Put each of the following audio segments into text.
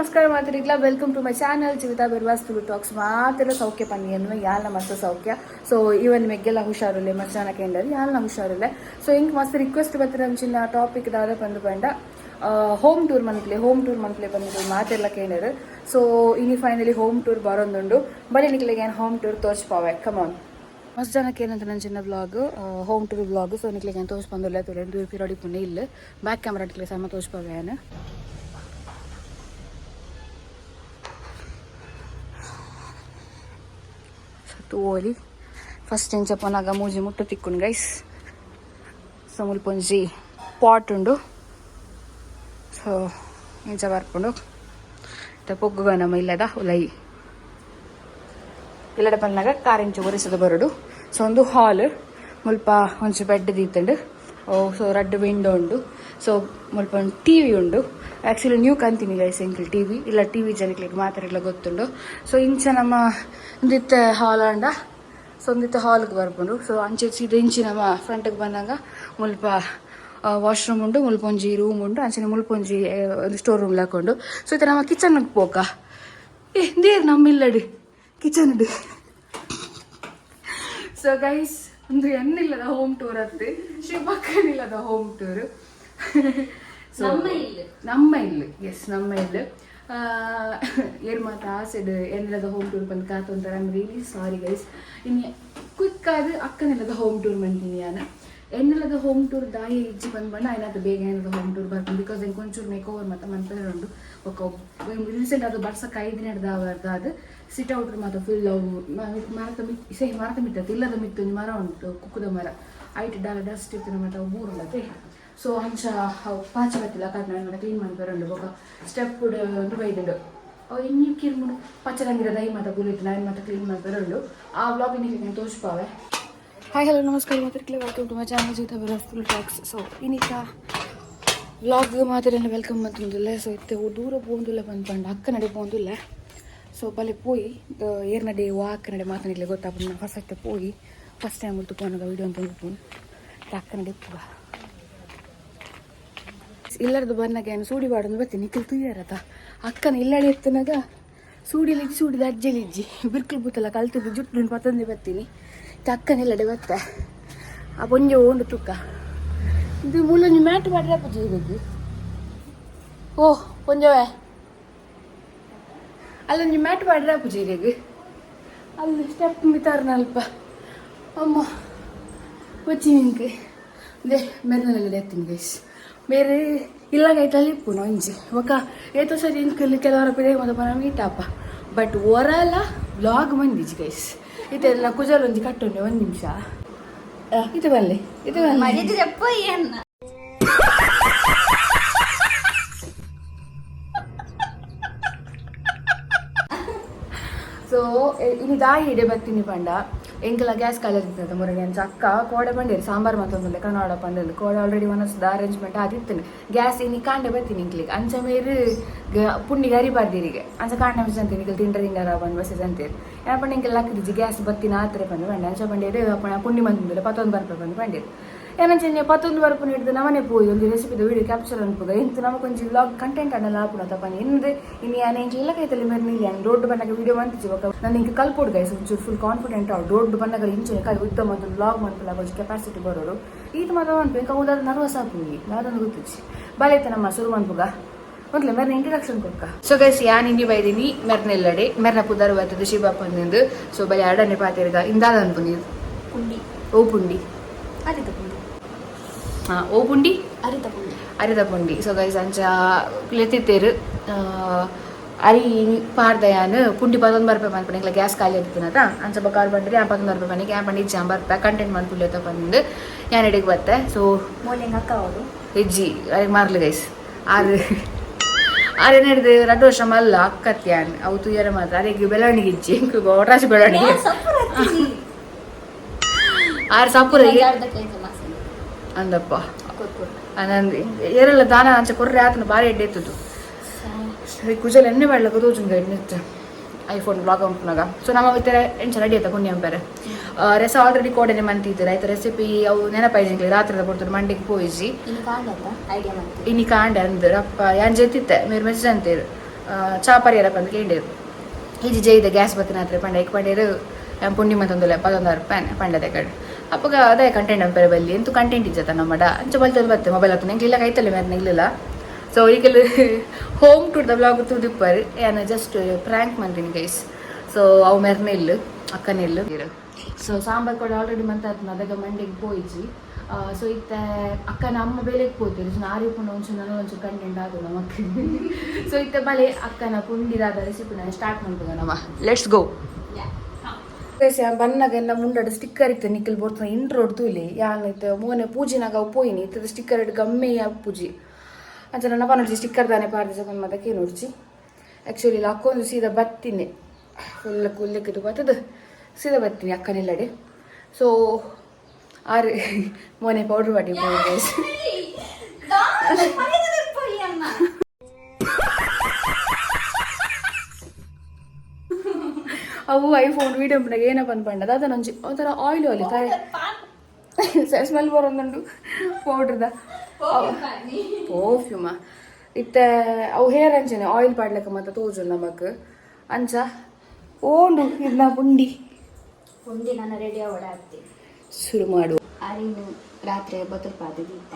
ನಮಸ್ಕಾರ ಮಾತರಿಗ್ಲ. Welcome to my channel Jeevitha Birwas Tulu talks. ಮಾತೆಲ್ಲ ಸೌಖ್ಯ ಪನ್ನಿ ಎನ್ನುವ ಯಾಲ್ನ ಮಸ್ತ್ ಸೌಖ್ಯ. ಸೊ ಈವನ್ ಮೆಗ್ಗೆಲ್ಲ ಹುಷಾರುಲ್ಲೆ, ಮಸ್ತ್ ಜನ ಕೇಂಡರ್ ಯಾಲ್ನ ಹುಷಾರುಲ್ಲೆ. ಸೊ ಇಂಕ್ ಮಸ್ತ್ ರಿಕ್ವೆಸ್ಟ್ ಬತ್ತಿನ ಚಿನ್ನ ಟಾಪಿಕ್ ದಾದ ಬಂದು ಪಂಡ ಹೋಮ್ ಟೂರ್ ಮನ್ಪ್ಲೆ, ಹೋಮ್ ಟೂರ್ ಮನ್ಪ್ಲೆ ಬಂದು ಮಾತೆಲ್ಲ ಕೇಂಡರ್. ಸೊ ಇನಿ ಫೈನಲಿ ಹೋಮ್ ಟೂರ್ ಬರೋದುಂಡು. ಬರೀ ನಿಕ್ಲೆಗೆ ಏನು ಹೋಮ್ ಟೂರ್ ತೋರ್ಸ್ಪಾವೆ, ಕಮಾನ್. ಮಸ್ತ್ ಜನಕ್ಕೆ ಏನಂತ ನನ್ನ ಚಿನ್ನ vlog, home tour vlog. So ನಿಕ್ಲೆಗೆ ಏನು ತೋರ್ಸ್ ಬಂದಿಲ್ಲ ತುಲೆ ದೂರ ಪಿರೋಡಿ ಪುಣ್ಯ ಇಲ್ಲ. ಬ್ಯಾಕ್ ಕ್ಯಾಮ್ರಾ ನಿಕ್ಲೆ ಸಮ ತೋರ್ಸ್ಪಾವೆ ಏನು. ತೋಲಿ ಫಸ್ಟ್ ಇಂಚ ಪೋನಾಗ ಮೂಜಿ ಮುಟ್ಟು ತಿಕ್ಕುನು ಗೈಸ್. ಸೊ ಮುಲ್ಪ ಒಂಜಿ ಪಾಟ್ ಉಂಡು. ಸೊ ಇಂಚ ಬರ್ಪುಂಡು. ಇತ್ತೆ ಪೊಗ್ಗುಗ ನಮ್ಮ ಇಲ್ಲದ ಉಲೈ. ಇಲ್ಲಡೆ ಪನ್ನಾಗ ಕಾರ್ ಇಂಚ ಒರೆಸದ ಬರಡು. ಸೊ ಒಂದು ಹಾಲ್, ಮುಲ್ಪ ಒಂಜಿ ಬೆಡ್ ದೀತುಂಡು. ಓ ಸೊ ರಡ್ಡ್ ವಿಂಡೋ ಉಂಡು. ಸೊ ಮುಲ್ಪ ಒಂದು ಟಿವಿ ಉಂಡು. ಆ್ಯಕ್ಚುಲಿ ನ್ಯೂ ಕಂತಿನಿ ಗೈಸ್ ಎಂಕಲ್ ಟಿವಿ ಇಲ್ಲ. ಟಿವಿ ಜನಕ್ಲೆಗ್ ಮಾತೆರೆಗ್ಲ ಗೊತ್ತುಂಡು. ಸೊ ಇಂಚ ನಮ್ಮ ಒಂದಿತ್ತೆ ಹಾಲ್ ಆಂಡ, ಸೊ ಒಂದಿತ್ತೆ ಹಾಲ್ಗೆ ಬರ್ಪುಂಡು. ಸೊ ಅಂಚೆ ಸೀದಾ ಇಂಚಿ ನಮ್ಮ ಫ್ರಂಟ್ಗೆ ಬಂದಾಗ ಮುಲ್ಪ ವಾಶ್ರೂಮ್ ಉಂಡು, ಮುಲ್ಪ ಒಂಜಿ ರೂಮ್ ಉಂಡು, ಅಂಚನೆ ಮುಲ್ಪ ಒಂಜಿ ಒಂದು ಸ್ಟೋರ್ ರೂಮ್ ಲಾಕೊಂಡು. ಸೊ ಇತ್ತೆ ನಮ್ಮ ಕಿಚನ್ ಪೋಕ. ಏ ದೇರ್ ನಮ್ಮ ಇಲ್ಲಡು ಕಿಚನ್. ಸೊ ಗೈಸ್, ಒಂದು ಎನ್ನಿಲ್ಲದ ಹೋಮ್ ಟೂರ್ ಅತ್ತೆ, ಶಿವಕ್ಕನಿಲ್ಲದ ಹೋಮ್ ಟೂರ್. ನಮ್ಮ ಇಲ್ಲು. ನಮ್ಮ ಇಲ್ಲು, ಎಸ್, ನಮ್ಮ ಇಲ್ಲು. ಏರ್ ಮಾತ ಆಸೆಡ್ ಎನ್ನಿಲ್ಲದ ಹೋಮ್ ಟೂರ್ ಬಂದು ಕಾತೊಂತಾರೆ. I really sorry guys. ಇನ್ನು ಕ್ವಿಕ್ ಆದ್ ಅಕ್ಕನಿಲ್ಲದ ಹೋಮ್ ಟೂರ್ ಮಂತೀನಿ ನಾನು. ಎನ್ನಿಲ್ಲದ ಹೋಮ್ ಟೂರ್ ದಾಯಿ ಇಜ್ಜಿ ಬಂದ್ ಬಂಡ ಏನಾದ್ರು ಬೇಗ ಏನಾದ್ರು ಹೋಮ್ ಟೂರ್ ಬರ್ತೀನಿ, because ಎಂಕ್ ಒಂಚೂರು ಮೇಕ್ ಓವರ್ ಮತ್ತೆ ಮನ್ಪೆರೆ ಉಂಡು. ಬೊಕ್ಕ ರೀಸೆಂಟ್ ಅದು ಬರ್ಸಕ್ಕೆ 5 ದಿನದ ಅದು ಸಿಟ್ ಔಟ್ ಮಾತ ಫುಲ್ ಅವು ಮರತ ಮಿತ್ ಸೇ ಮರತ ಮಿತ್ತ ಇಲ್ಲದ ಮಿತ್ತು ಒಂಜಿ ಮರ ಉಂಟು, ಕುಕ್ಕುದ ಮರ. ಐಟ್ ಡಾಲ ಡಸ್ಟ್ ಇತ್ತು ಮತ್ತೆ ಅವು ಬೂರುಂಡತೆ. ಸೊ ಅಂಚ ಅವು ಪಾಚ ಬತ್ತಿಲ್ಲ ಕಾರಣ ಮತ್ತೆ ಕ್ಲೀನ್ ಮನ್ಪೆರೆ ಉಂಡು. ಬೊಕ್ಕ ಸ್ಟೆಪ್ ಒಂದು ಬೈದುಂಡು. ಅವು ಇನ್ನಿ ಕಿರ್ಮುಡು ಪಚ್ಚರಂಗಿರ ದೈ ಮಾತ ಗುಲಿತ್ತು ನಾಯಿ ಮಾತ ಕ್ಲೀನ್ ಮನ್ಪೆರೆ ಉಂಡು. ಆ ವ್ಲಾಗ್ ನಿಮಗೆ ತೋರಿಸ್ಪಾವೆ. ಹಾಯ್, ಹಲೋ, ನಮಸ್ಕಾರ ಮಾತಾಡ್ಲಿ. Welcome to my channel Jeevitha Birwas Tulu talks. So ಇನ್ನಿತ vlog ಮಾತ್ರ welcome ಮಂತೊಂದುಲ್ಲೆ. ಸೊ ಇತ್ತೆ ದೂರ ಪೋಂದುಲ್ಲ ಬಂದು ಪಂಡ ಅಕ್ಕ ನಡೆ ಪೋಂದುಲ್ಲ. ಸೊ ಬಲೆ ಪೋಯಿ ಏರ್ ನಡೆ ವಾ ಅಕ್ಕ ನಡೆ ಮಾತನಿಲ್ಲ ಗೊತ್ತಾಪುಂಡು. ಫಸ್ಟ್ ಪೋಯಿ ಫಸ್ಟ್ ಟೈಮ್ ಮುಲ್ತು ಪೋನಾಗ ವಿಡಿಯೋ ಅಂತ ಪೋನು. ಅಕ್ಕ ನಡೆ ಪೋಗ. ಇಲ್ಲರದು ಬನ್ನಾಗ ಏನು ಸೂಡಿ ಬಾಡೊಂದು ಬರ್ತೀನಿ. ನಿಖಿಲ್ ತುಯ್ಯಾರತ ಅಕ್ಕನ ಇಲ್ಲಡೆ ಎತ್ತನಾಗ ಸೂಡಿಲಿಜ್ಜಿ, ಸೂಡಿದ ಅಜ್ಜಲಿಜ್ಜಿ ಬಿರ್ಕಲ್ ಬೂತಲ್ಲ ಕಲ್ತಿದ್ದು ಜುಟ್ಟು ಪತ್ತಂದೆ ಬರ್ತೀನಿ. ಅಕ್ಕನ ಇಲ್ಲಡೆ ಬತ್ತ ಆ ಪೊಂಜೆ ಓಂಡು ತುಕ್ಕ. ಇದು ಮೂಲೊಂಜಿ ಮ್ಯಾಟ್ ಪಾಡ್ರೆ ಪೂಜೆ ಬೇಕು. ಓ ಪೊಂಜವೆ, ಅಲ್ಲೊಂಜಿ ಮ್ಯಾಟ್ ಪಾಡ್ರೆ ಪೂಜೆ ಇರೆಗ್. ಅಲ್ಲಿ ಸ್ಟೆಪ್ ಮಿತಾರ್ನ ಅಲ್ಪ. ಅಮ್ಮ ಬಚ್ಚಿ ನಿಂಗೆ they ಮೆರ್ನಲ್ಲೆಲ್ಲ ಎತ್ತೀನಿ ಗೈಸ್. ಬೇರೆ ಇಲ್ಲಾಗ ಐತಲ್ಲಿ ಇಪ್ಪುನು ಒಂಜಿ ಬೊಕ ಏತೋ ಸರಿ ಇಂಕಲ್ಲಿ ಕೆಲವರ ಪಿದೆ ಮತ್ತೆ ಪನ ಮೀಟ್ ಆಪ, ಬಟ್ ಒರಲ ವ್ಲಾಗ್ ಮಂದಿಜಿ ಗೈಸ್. ಇತ್ತೆಲ್ಲ ಕುಜಲ್ ಒಂಜಿ ಕಟ್ಟೊಂಡೆ. ಒಂದು ನಿಮಿಷ, ಇದು ಬಲ್ಲೆ, ಇದು ಬಲ್ಲೆ. ಮರ್ಯಾದೆ చెప్పు ಅನ್ನ. ಸೊ ಇನಿ ದಾಯಿ ಇಡೆ ಬರ್ತೀನಿ ಪಂಡ ಎಂಕಲ ಗ್ಯಾಸ್ ಖಾಲಿ ಇರ್ತದೆ ಮುರಗಿ ಅಂಚ ಅಕ್ಕ ಕೋಡೆ ಬಂಡೇರಿ ಸಾಂಬಾರ್ ಮತ್ತೊಂದು ಕನ್ನಡ ಪಂಡಲ್ಲಿ ಕೋಡೆ ಆಲ್ರೆಡಿ ಒನಸ್ದ ಅರೇಂಜ್ಮೆಂಟ್ ಆದಿತ್ತನೆ. ಗ್ಯಾಸ್ ಇನಿ ಕಾಂಡೆ ಬರ್ತೀನಿ ಇಂಕ್ಲಿಗೆ. ಅಂಚ ಮೇರು ಪುಂಡಿ ಗರಿ ಬಾರ್ದಿರಿಗೆ ಅಂಚ ಕಾಂಡೆ ಮೆಸೇಜ್ ಅಂತೀನಿ. ನಿಕಲ್ ತಿಂಡ್ರೆ ತಿಂಡರ ಬಂದು ಮೆಸೇಜ್ ಅಂತೀರಿ. ಏನಪ್ಪ ಇಂಕೆಲ್ಲ ಲಕ್ಕದಿಜ್ಜಿ, ಗ್ಯಾಸ್ ಬತ್ತಿನ ಆತ್ರೆ ಬಂದು ಬಂಡೆ. ಅಂಚ ಬಂಡೇರಿ ಅಪ್ಪಣ ಪುಂಡಿ ಮಂದಿಲ್ಲ ಪತ್ತೊಂದು ಬರ್ಪೆ ಬಂದು ಬಂಡೇರಿ. ಏನಂಚೆ ಪತ್ತೊಂದು ಬರ್ಪು ಹಿಡಿದು ನಮನೆ ಪೋಯಿ ಒಂದು ರೆಸಿಪಿದ ವಿಡಿಯೋ ಕ್ಯಾಪ್ಚರ್ ಅನ್ಪುಗ ಇಂತ ನಮಕ್ ಒಂಜಿ ವ್ಲಾಗ್ ಕಂಟೆಂಟ್ ಅನ್ನಲ್ಲ ಆಪುಣ ತಪ್ಪನಿ ಎಂದ್ ಇನಿ ಯಾನ್ ಎಂಕ್ ಇಲ್ಲ ಕೈತಲ್ಲಿ ಮೇರ್ ನಿಲ್ಲಿ. ಯಾನ್ ರೋಡ್ ಬಂದಾಗ ವಿಡಿಯೋ ಮಂತಿಜಿ. ಬೊಕ ನಾನು ಇಂಕ್ ಕಲ್ಪೊಡು ಗೈಸ್, ಒಂಚೂರು ಫುಲ್ ಕಾನ್ಫಿಡೆಂಟ್ ಆವು. ರೋಡ್ ಬಂದಾಗ ಇಂಚನೆ ಕೈ ಉತ್ತಮ ಒಂದು ವ್ಲಾಗ್ ಮನ್ಪುಲ ಒಂಜಿ ಕೆಪಾಸಿಟಿ ಬರೋಡು. ಈತ ಮಾತ್ರ ಮನ್ಪು ಇಂಕ ಉದಾದ ನರ್ವಸ್ ಆಪುಂಗಿ ದಾದೊಂದು ಗೊತ್ತಿಜ್ಜಿ. ಬಾಲೈತೆ ನಮ್ಮ ಶುರು ಮನ್ಪುಗ. ಮೊದ್ಲು ಮೆರ್ನ ಇಂಟ್ರಡಕ್ಷನ್ ಕೊಡ್ಕ. ಸೊ ಗೈಸ್, ಯಾನ್ ಇಂಡಿ ಬೈದಿನಿ ಮೆರ್ನೆಲ್ಲಡೆ. ಮೆರ್ನ ಪುದರ್ ಬರ್ತದೆ ಶಿವಪ್ಪ ಅಂದು. ಸೊ ಬಲಿ ಎರಡನೇ ಪಾತಿರ್ಗ ಇಂದಾದ ಅನ್ಪುನಿ. ಪುಂಡಿ. ಓ ಪುಂಡಿ. ಅರಿತ ಪುಂಡಿ. ಹಾ, ಓ ಪುಂಡಿ. ಅರಿತ ಪುಂಡಿ. ಅರಿದ ಪುಂಡಿ. ಸೊ ಗೈಸ್, ಅಂಚ ಲೆತ್ತಿತ್ತೇರು ಅರಿ ಪಾರ್ದಯಾನ್ ಪುಂಡಿ ಪತ್ತೊಂದು ಬರ್ಪೆ ಮನ್ಪುಂಡು. ಎಂಕ್ಲ ಗ್ಯಾಸ್ ಖಾಲಿ ಆಗ್ತನತ ಅಂಚ ಬೊಕ ಬಂಡ್ರಿ ಯಾನ್ ಪತ್ತೊಂದು ಬರ್ಪೆ ಪನಿ ಯಾನ್ ಪಂಡಿ ಇಜ್ಜಿ ಬರ್ಪೆ ಕಂಟೆಂಟ್ ಮನ್ಪುಲೆ ಬಂದು ಯಾನ್ ಎಡೆಗೆ ಬತ್ತೆ. ಸೊ ಮೋಲಿಂಗ್ ಅಕ್ಕ ಅವರು. ಇಜ್ಜಿ, ಅರೆಗ್ ಮಾರ್ಲು ಗೈಸ್. ಆರು ಆರು ಏನಿಡ್ದು 2 ವರ್ಷ ಮಲ್ಲ ಅಕ್ಕತ್ಯಾನ್ ಅವು ತುಯ್ಯರ ಮಾತ್ರ. ಅರೆಗ್ ಬೆಳವಣಿಗೆ ಇಜ್ಜಿ, ಎಂಕ್ ಒಟ್ರಾಸಿ ಬೆಳವಣಿಗೆ. ಆರು ಸಪುರ ಅಂದಪ್ಪ ಅಂದಂದು ಏರೆಲ್ಲ ದಾನ ಅಂಚ ಕೊರ್ರೆ ಆತನ ಭಾರಿ ಎಡ್ಡೆ ಇತ್ತದು. ಸರಿ, ಕುಜಲ್ ಎಣ್ಣೆ ಮಾಡ್ಲಕ್ಕ ತೋಜುಂಗ ಎಣ್ಣೆ ಐಫೋನ್ ಬ್ಲಾಗ್ ಉಂಟುನಾಗ. ಸೊ ನಮ್ಮ ಇತ್ತರ ಎಂಚ ರೆಡಿ ಆಯ್ತಾ ಪುಣ್ಯ ಅಂಪೇರೆ ರೆಸ ಆಲ್ರೆಡಿ ಕೋಡೆನೆ ಮಂತಿತ್ತು ಆಯ್ತು. ರೆಸಿಪಿ ಅವು ನೆನಪಾಯ್ತು. ರಾತ್ರಿದ ಕೊಡ್ತಾರೆ ಮಂಡಿಗೆ ಪೋಯಿಜಿ. ಇನ್ನು ಕಾಂಡತ್ತ ಐಡಿಯಾ ಮಾಡ್ತೀವಿ. ಇನಿ ಕಾಂಡೆ ಅಂದ್ರೆ ಅಪ್ಪ ಯಾನ್ ಜೆತ್ತಿತ್ತೆ ಮೇರ್ ಮೆಸೇಜ್ ಅಂತೀರು. ಚಾಪರಿಯರ ಪಂದ್ ಕೇಂಡೇರು ಇಜಿ ಜೈದ ಗ್ಯಾಸ್ ಬತ್ತಿನ ಪಂಡ ಐಕ್ ಪಂಡೇರು ಪುಂಡಿ ಮತ್ತೊಂದು 16 ರೂಪಾಯಿ ಪಂಡದ ಕಡೆ ಅಪ್ಪಗ ಅದೇ ಕಂಟೆಂಟ್ ಅಂಪೇರೆ ಬಲ್ಲಿ ಎಂತು ಕಂಟೆಂಟ್ ಇಜ್ಜತ ನಮ್ಮಡ ಅಂಚ ಬಲ್ತದ ಬತ್ತೆ ಮೊಬೈಲ್ ಹತ್ತು ನಂಗೆ ಇಲ್ಲ ಕೈತಲ್ಲ ಮೇರೆ ನಿಗ್ಲಿಲ್ಲ. ಸೊ ಈಗಲೂ ಹೋಮ್ ಟೂರ್ the vlog ತೂದಿಪ್ಪರ್ ಯಾನ ಜಸ್ಟ್ ಪ್ರ್ಯಾಂಕ್ ಮಂದಿನಿ ಗೈಸ್. ಸೊ ಅವು ಮೆರ್ನೆಲ್ಲು ಅಕ್ಕನೆಲ್ಲು. ಸೊ ಸಾಂಬಾರ್ ಕೂಡ ಆಲ್ರೆಡಿ ಮಂತ ಅದಗ ಮಂಡೆಗೆ ಪೋಯಿಜಿ. ಸೊ ಇತ್ತ ಅಕ್ಕನ ಅಮ್ಮ ಬೇಲೆಗೆ ಪೋತೀರಿ. ಸೊ ನಾರಿ ಪುಂಡ ಒಂಚೂರು ನನ್ನ ಒಂಚೂರು ಕಂಟೆಂಟ್ ಆಗೋಣ ನಮಕ್. ಸೊ ಇತ್ತ ಬಲೆ ಅಕ್ಕನ ಪುಂಡಿದಾದ ರೆಸಿಪಿ ಸ್ಟಾರ್ಟ್ ಮಾಡ್ಬೋದ ನಮ್ಮ. Let's go guys. ಬನ್ನಾಗ ಎಲ್ಲ ಮುಂಡಾಡ ಸ್ಟಿಕ್ಕರ್ ಇತ್ತು ನಿಖಲ್ ಬೋರ್ತ ಇಂಟ್ರೋಡ್ ತೂಲಿ ಯಾನ್ ಇತ್ತು ಮೋನೆ ಪೂಜಿನಾಗ ಅವು ಪೋಯಿನಿ ಇತ್ತದ ಸ್ಟಿಕ್ಕರ್ ಇಟ್ಟು ಗಮ್ಮೆ ಪೂಜಿ ಅಂಚ ನನ್ನ ಪನೊಡ್ಚಿ ಸ್ಟಿಕ್ಕರ್ ದಾನೆ ಪಾರ್ದ ಸಪನ್ ಮದಕ್ಕೆ ನೋಡ್ಚಿ. ಆ್ಯಕ್ಚುಲಿ ಅಕ್ಕೊಂದು ಸೀದಾ ಬತ್ತೀನಿ ಫುಲ್ ಕುಲ್ಲಕ್ಕಿದ್ದು ಬತ್ತದ ಸೀದಾ ಬತ್ತೀನಿ ಅಕ್ಕನೆಲ್ಲಡೆ. ಸೊ ಆರು ಮೋನೆ ಪೌಡ್ರ್ ಮಾಡಿ ಗೈಸ್. ಅವು ಐಫೋನ್ ವೀಡಿಯೋ ಪಂಡಾಗ ಏನಪ್ಪ ಪಂಡದ ಅದನ್ನೊಂಜಿ ಒಂಥರ ಆಯಿಲ್ ಅಲ್ಲಿ ತಾರೆ ಸ್ಮೆಲ್ ಬರೋದುಂಡು ಪೌಡ್ರದ ಪರ್ಫ್ಯೂಮ ಇತ್ತೆ. ಅವು ಹೇರ್ ಅಂಚನೆ ಆಯಿಲ್ ಪಾಡ್ಲಕ್ಕ ಮತ್ತೆ ತೋಜು ನಮಕ್ ಅಂಚ ಓಂಡು ಇರ್ನ ಪುಂಡಿ. ಪುಂಡಿ ನಾನು ರೆಡಿ ಆವಡ ಆಗ್ತೀನಿ. ಶುರು ಮಾಡು. ಅರಿನು ರಾತ್ರಿ ಬತ್ತಲ್ ಪಾದಿದ್ದ.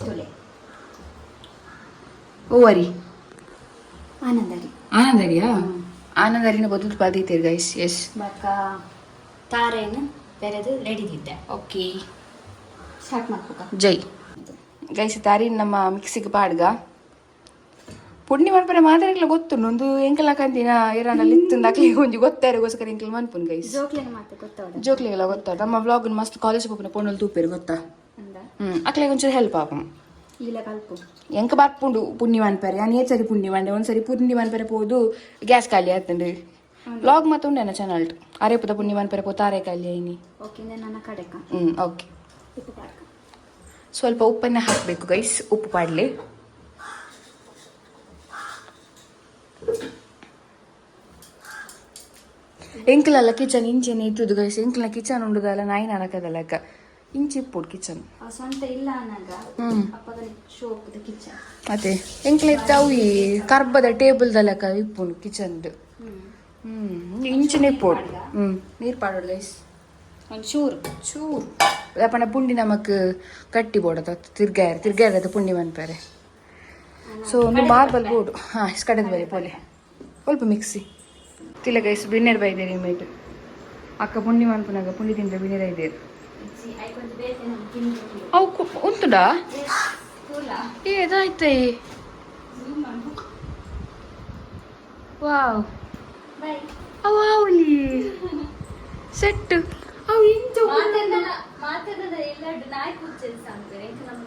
ತುಲೆ. ಓ ಅರಿ. ಆನಂದರಿ. ಆನಂದರಿಯಾ ಆನಂದರಿನ ಬದುಕು ಪಾದೀತೀರಿ ಗೈಸ್. ಎಸ್. ಬಕ್ಕ ತಾರೇನು ಬೇರೆದು ರೆಡಿ ಇದ್ದೆ. ಓಕೆ. ಸ್ಟಾರ್ಟ್ ಮಾಡ್ಬೇಕ. ಜೈ ಗೈಸ್. ತಾರಿ ನಮ್ಮ ಮಿಕ್ಸಿಗೆ ಪಾಡ್ಗ ಪುಣ್ಯ ಮನ್ಪನೆ ಮಾತಾಡಲಿಲ್ಲ ಗೊತ್ತುಂಡು ಒಂದು ಎಂಕಲ ಕಂತಿನ ಇರಾನಲ್ಲಿ ಇತ್ತು ಅಕ್ಲಿ ಒಂಜಿ ಗೊತ್ತಾರಿಗೋಸ್ಕರ ಎಂಕಲ್ ಮನ್ಪುನ್ ಗೈಸ್. ಜೋಕ್ಲಿನ ಮಾತು ಗೊತ್ತಾವಡ. ಜೋಕ್ಲಿಗೆಲ್ಲ ಗೊತ್ತಾ ನಮ್ಮ ವ್ಲಾಗ್ ಮಸ್ತ್ ಕಾಲೇಜ್ ಪೋಪುನ ಪೊಣ್ಣಲು ತೂಪೇರು ಗೊತ್ತಾ. ಅಂದ. ಅಕ್ಲೆಗ್ ಒಂಚೂರು ಹೆಲ್ಪ್ ಆಪಂ. ಇಲ್ಲ ಕಲ್ಪು. ಎಂಕ ಬರ್ಪುಂಡು ಪುಣ್ಯ ಮನ್ಪರೆ ಯಾನ್ ಏತ್ ಸರಿ ಪುಣ್ಯ ಮಂಡೆ ಒಂದ್ಸರಿ ಪುಣ್ಯ ಮನ್ಪರೆ ಪೋದು ಗ್ಯಾಸ್ ಖಾಲಿ ಆತಂಡು ವ್ಲಾಗ್ ಮತ್ತೆ ಉಂಡೆನ ಚಾನಲ್ ಅರೇಪುದ ಪುಣ್ಯ ಮನ್ಪರೆ ಪೋ ತಾರೆ ಖಾಲಿ ಐನಿ. ಓಕೆ, ನನ್ನ ಕಡೆಕ. ಓಕೆ. ಉಪ್ಪು ಪಾಡ್ಕ. ಸ್ವಲ್ಪ ಉಪ್ಪನ್ನ ಹಾಕಬೇಕು ಗೈಸ್. ಉಪ್ಪು ಪಾಡಲಿ. ಎಂಕಲಲ್ಲ ಕಿಚನ್ ಇಂಚೆನೆ ಇತ್ತುದು ಗೈಸ್. ಎಂಕಲ್ನ ಕಿಚನ್ ಉಂಡುದಲ್ಲ ನಾಯಿ ನಡಕದಲ್ಲಕ್ಕ ಇಂಚಿ ಇಪ್ಪುಡು ಕಿಚನ್. ಸ್ವಂತ ಇಲ್ಲ ಅನ್ನಾಗ ಅಪ್ಪಗ ಶೋಕ್ದ ಕಿಚನ್. ಅದೇ ಎಂಕಲ ಇತ್ತವು ಈ ಕರ್ಬದ ಟೇಬಲ್ದಲ್ಲಕ್ಕ ಇಪ್ಪುಂಡು ಕಿಚನ್ದು. ಇಂಚನೆ ಇಪ್ಪೋಡು. ನೀರು ಪಾಡೋಡು ಗೈಸ್. ಒಂದು ಚೂರು. ಚೂರು ಅಪ್ಪಣ ಪುಂಡಿ ನಮಕ್ ಕಟ್ಟಿ ಬೋಡದ ತಿರ್ಗಾಯರ್ ತಿರ್ಗಾಯರದ ಪುಂಡಿ ಮನ್ಪರೆ. ಸೊ ಒಂದು ಮಾರ್ಬಲ್ ಬೋರ್ಡು ಹಾಂ ಕಡೆದ ಬರಿ ಪೋಲೆ ಸ್ವಲ್ಪ ಮಿಕ್ಸಿ ತಿಲ್ಲ ಗೈಸ್. ಬಿನ್ನೇರು ಬೈದೇರಿ ಮೇಟ್ ಅಕ್ಕ ಪುಂಡಿ ಮನ್ಪುನಾಗ ಪುಂಡಿ ತಿಂದ್ರೆ ಬಿನ್ನೇರ ಐದೇರು. ಅವು ಉಂಟುಡಾ ಏ ಅದಾಯ್ತೇ. ವಾವ್. ಬಾಯ್. ಅವು ಅವಲಿ ಸೆಟ್ ಅವು ಇಂಚ. ಮಾತಾಡೋದ ಎಲ್ಲ ನಾಯಿ ಕೂಚೇರಿ ಸಾಂಗ್ರೆ ಎಂಕ ನಮ್ಮ